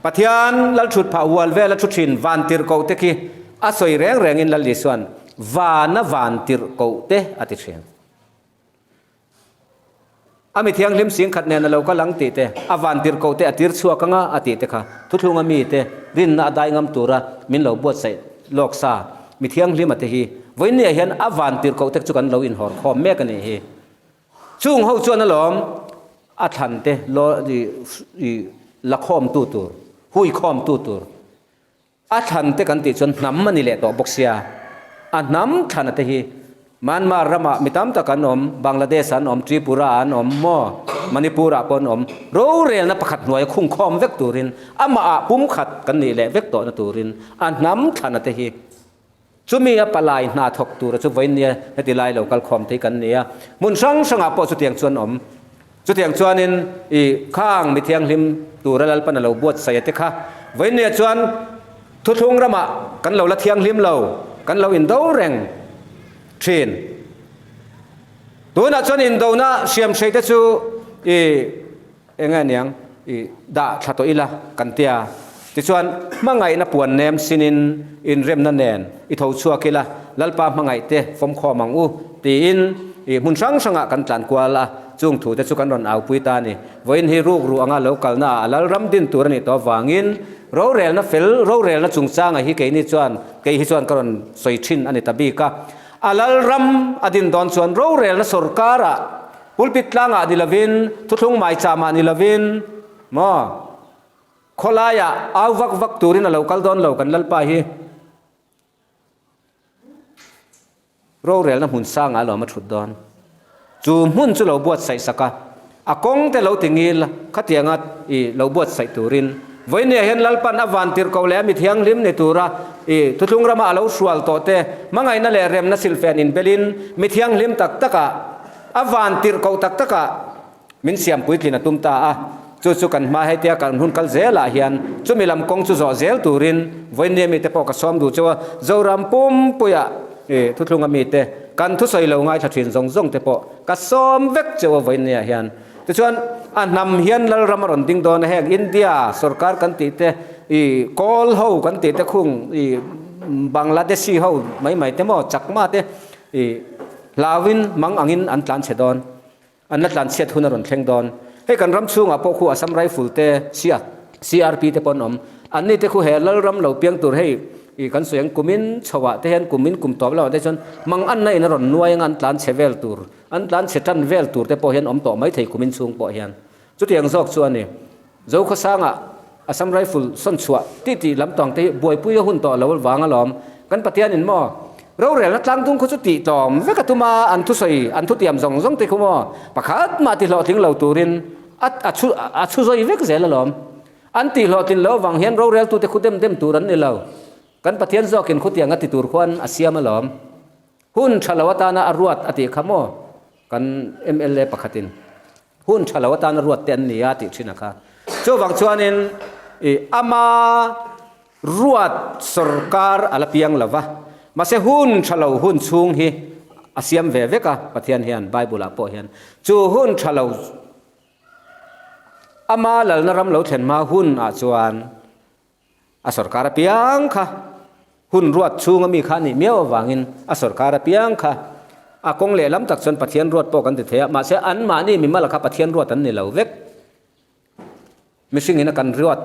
Pathian Lal thut phah hual vel a thu thin van tirhkoh te khi a sawi reng reng in Lal Isuan vana van tirhkoh te a ti thin. A mi thianghlim singkhat nen a lo kal ang tih te, a van tirhkoh te a tir chhuak anga a tih te kha thuthlunga mi te rinna a dai ngam tura min lo buatsaih lawk sa mi thianghlim a te hi vawinia hian a van tirhkoh te chu kan lo inhawr khawm mek a nih hi. Chung ho chuan alawm a thlan te lo i la khawm tu tur, hui khawm tu tur. A thlan te kan tih chuan hnam a ni leh tawh bawk sia, a hnam thlan a te hi Myanmar ramah mi tam tak an awm, Bangladesh an awm, Tripura an awm maw, Manipur ah pawh an awm, rorelna pakhat hnuaia khungkhawm vek turin amah ah pumkhat kan nih leh vek tawhna turin a hnam thlan a te hi chumi a palai hna thawk tura chu vawiin nia heti lai lo kal khawm thei kan ni a, hmun hrang hrangah pawh chutiang chuan awm. Chutiang chuanin i khang mi thianghlim tura Lalpan a lo buatsaih a te kha vawinia chuan thuthlung ramah kan lo la thianghlim lo, kan lo indo reng thin. Tunah chuan indona hriamhrei te chu i eng nge niang i dah thla tawh ila kan tia. Tichuan hmangaihna puan nem sinin inremna nen i tho chhuak ila Lalpa hmangaih te fawmkhawm ang u tiin i hmun hrang hrangah kan tlan kual a. Chung thute chu kan rawn aupui ta a ni. Vawiin hi ruk ruh anga lo kalna ah a Lalram din tur a nih tawh avangin rorelna fel, rorelna chungchanga hi keini chuan, kei hi chuan ka rawn sawi thin a ni ta bik a. A Lalram a din dawn chuan rorelna sorkarah, pulpit tlangah ni lovin, thuthlung maicham ah ni lovin, maw, khawlaiah au vak vak turin a lo kal dawn lo kan Lalpa hi. Rorelna hmun sangah alawm a thut dawn. Chu hmun chu lo buatsaih sak a, a kawng te lo ti ngil khatianga i lo buatsaih turin. Vawinia hian Lalpan a van tirhkoh leh a mi thianghlim ni tura i thuthlung rama a lo hrual tawh te hmangaihna leh remna silhfen inbelin mi thianghlim tak takah a van tirhkoh tak takah Min siam puitlin a tum ta a, chu chu kan hma hetia kan hun kal zelah hian chumi lam kawng chu zawh zel turin vawinia mite pawh ka sawm duh cheu a, Zoram pumpuia i thuthlunga mite kan thusawi lo ngaithla thin zawng zawng te pawh ka sawm vek cheu a vawinia hian. Tichuan a hnam hian Lalram a rawn ding dawn a, heng India sorkar kan tih te i Kawl ho kan tih te khung i Bangladeshi ho mai mai te maw Chakma te i hlauin mang angin an tlan chhe dawn. An la tlanchhiat hun a rawn thleng dawn. Hei kan ram chhungah pawh khu Assam Rifle te, CRP te pawh an awm. Anni te khu he Lalram lo piang tur hei i kan sawi ang kumin chhoah te hian kumin kum tawp lamah te chuan mang anna in a rawn nuai anga an tlanchhe vel tur, an tlanchhe tan vel tur te pawh hian awm tawh maithei kumin chhung pawh hian. Chutiang zawk chu a ni. Zokhawsangah Assam Rifle sawn chhuah tih tih lam tawng te hi buaipui a hun tawh lo vang alawm. Kan Pathianin maw rorelna tlangdung khu chu tih tlawm vek a tum a, an thusawi, an thutiam zawng zawng te khu maw pakhat mah ti hlawhtling lo turin. A a chhu a chhu zawi vek zel alawm. An tih hlawhtlin loh avang hian roreltute khu dem dem tur an ni lo. Kan Pathian zawkin khutiang a ti tur khuan a siam alawm. Hun tha lo atana a ruat a tih kha maw kan mla pakhatin hun tha lo atana ruat te an ni a tih thin a kha. Chuvang chuanin i ama ruat sorkar a la piang lo va, mahse hun tha lo hun chhung hi a siam ve vek a Pathian hian Bible ah pawh hian chu hun tha lo ama lalna ram lo thlen hma hun ah chuan A sorkar apiang kha hun ruat chhunga mi kha a nih miau avangin a sorkar apiang kha a kawng lehlam tak chuan Pathian ruat pawh kan ti thei a, mahse anmahni mimala kha Pathian ruat an ni lo vek. Mihringin a kan ruat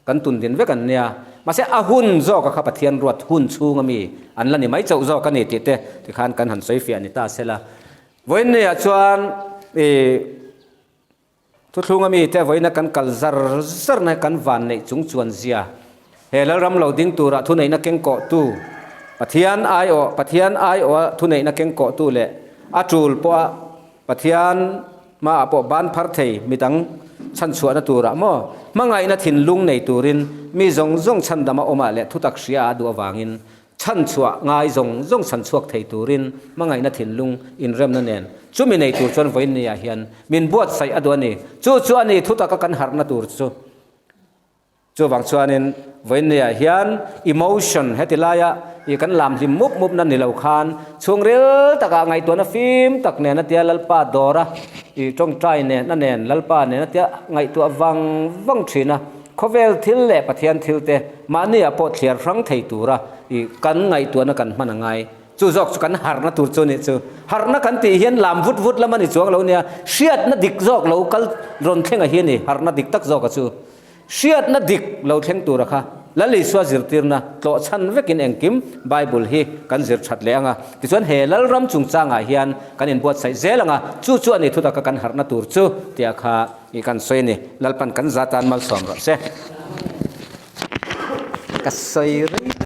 kan tun din vek an nia, mahse a hun zawka kha Pathian ruat hun chhunga mi an la ni mai chauh zawk a ni tih te tikhan kan han sawi fiah ni ta sela. Vawiinniah chuan ih. Thuthlunga mite vawiina kan kal zar zarna kan van neih chung chuan zia. He Lalram lo ding tura thuneihna keng kawhtu, Pathian aiawh, Pathian aiawha thuneihna keng kawhtu leh a tul pawha Pathian hmaah pawh ban phar thei midang chhanchhuahna turah maw hmangaihna thinlung nei turin mi zawng zawng chhandama awmah leh thutak hria a duh avangin Chhanchhuah ngai zawng zawng chhanchhuak thei turin hmangaihna thinlung inremna nen chumi nei tur chuan vawiinniah hian min buatsaih a duh a ni. Chu chu a ni thutaka kan harhna tur chu. Chuvang chuanin vawiinniah hian emotion heti laia i kan lam hlim mup mupna ni lo khan chhungril takah ngaihtuahna fim tak nen a tia Lalpa dawra i tawngtai nen a nen Lalpa nen a tia ngaihtuah vang vang thin a. Khawvel thil leh Pathian thil te mahniah pawh thliar hrang thei tura i kan ngaihtuahna kan hman a ngai. Chu zawk chu kan harhna tur chu a nih chu. Harhna kan tih hian lam vut vut lam a ni chuang lo nia. Hriatna dik zawk lo kal rawn thleng a hi a ni, harhna dik tak zawk a chu. Hriatna dik lo thleng tura kha Lal Isua zirtirna tlawh chhan vekin engkim Bible hi kan zir that leh ang a. Tichuan he Lalram chungchangah hian kan inbuatsaih zel ang a, chu chu a ni thutaka kan harhna tur chu tia kha I kan sawi a ni. Lalpan kan za tan malsawm rawh se. Ka sawi rei.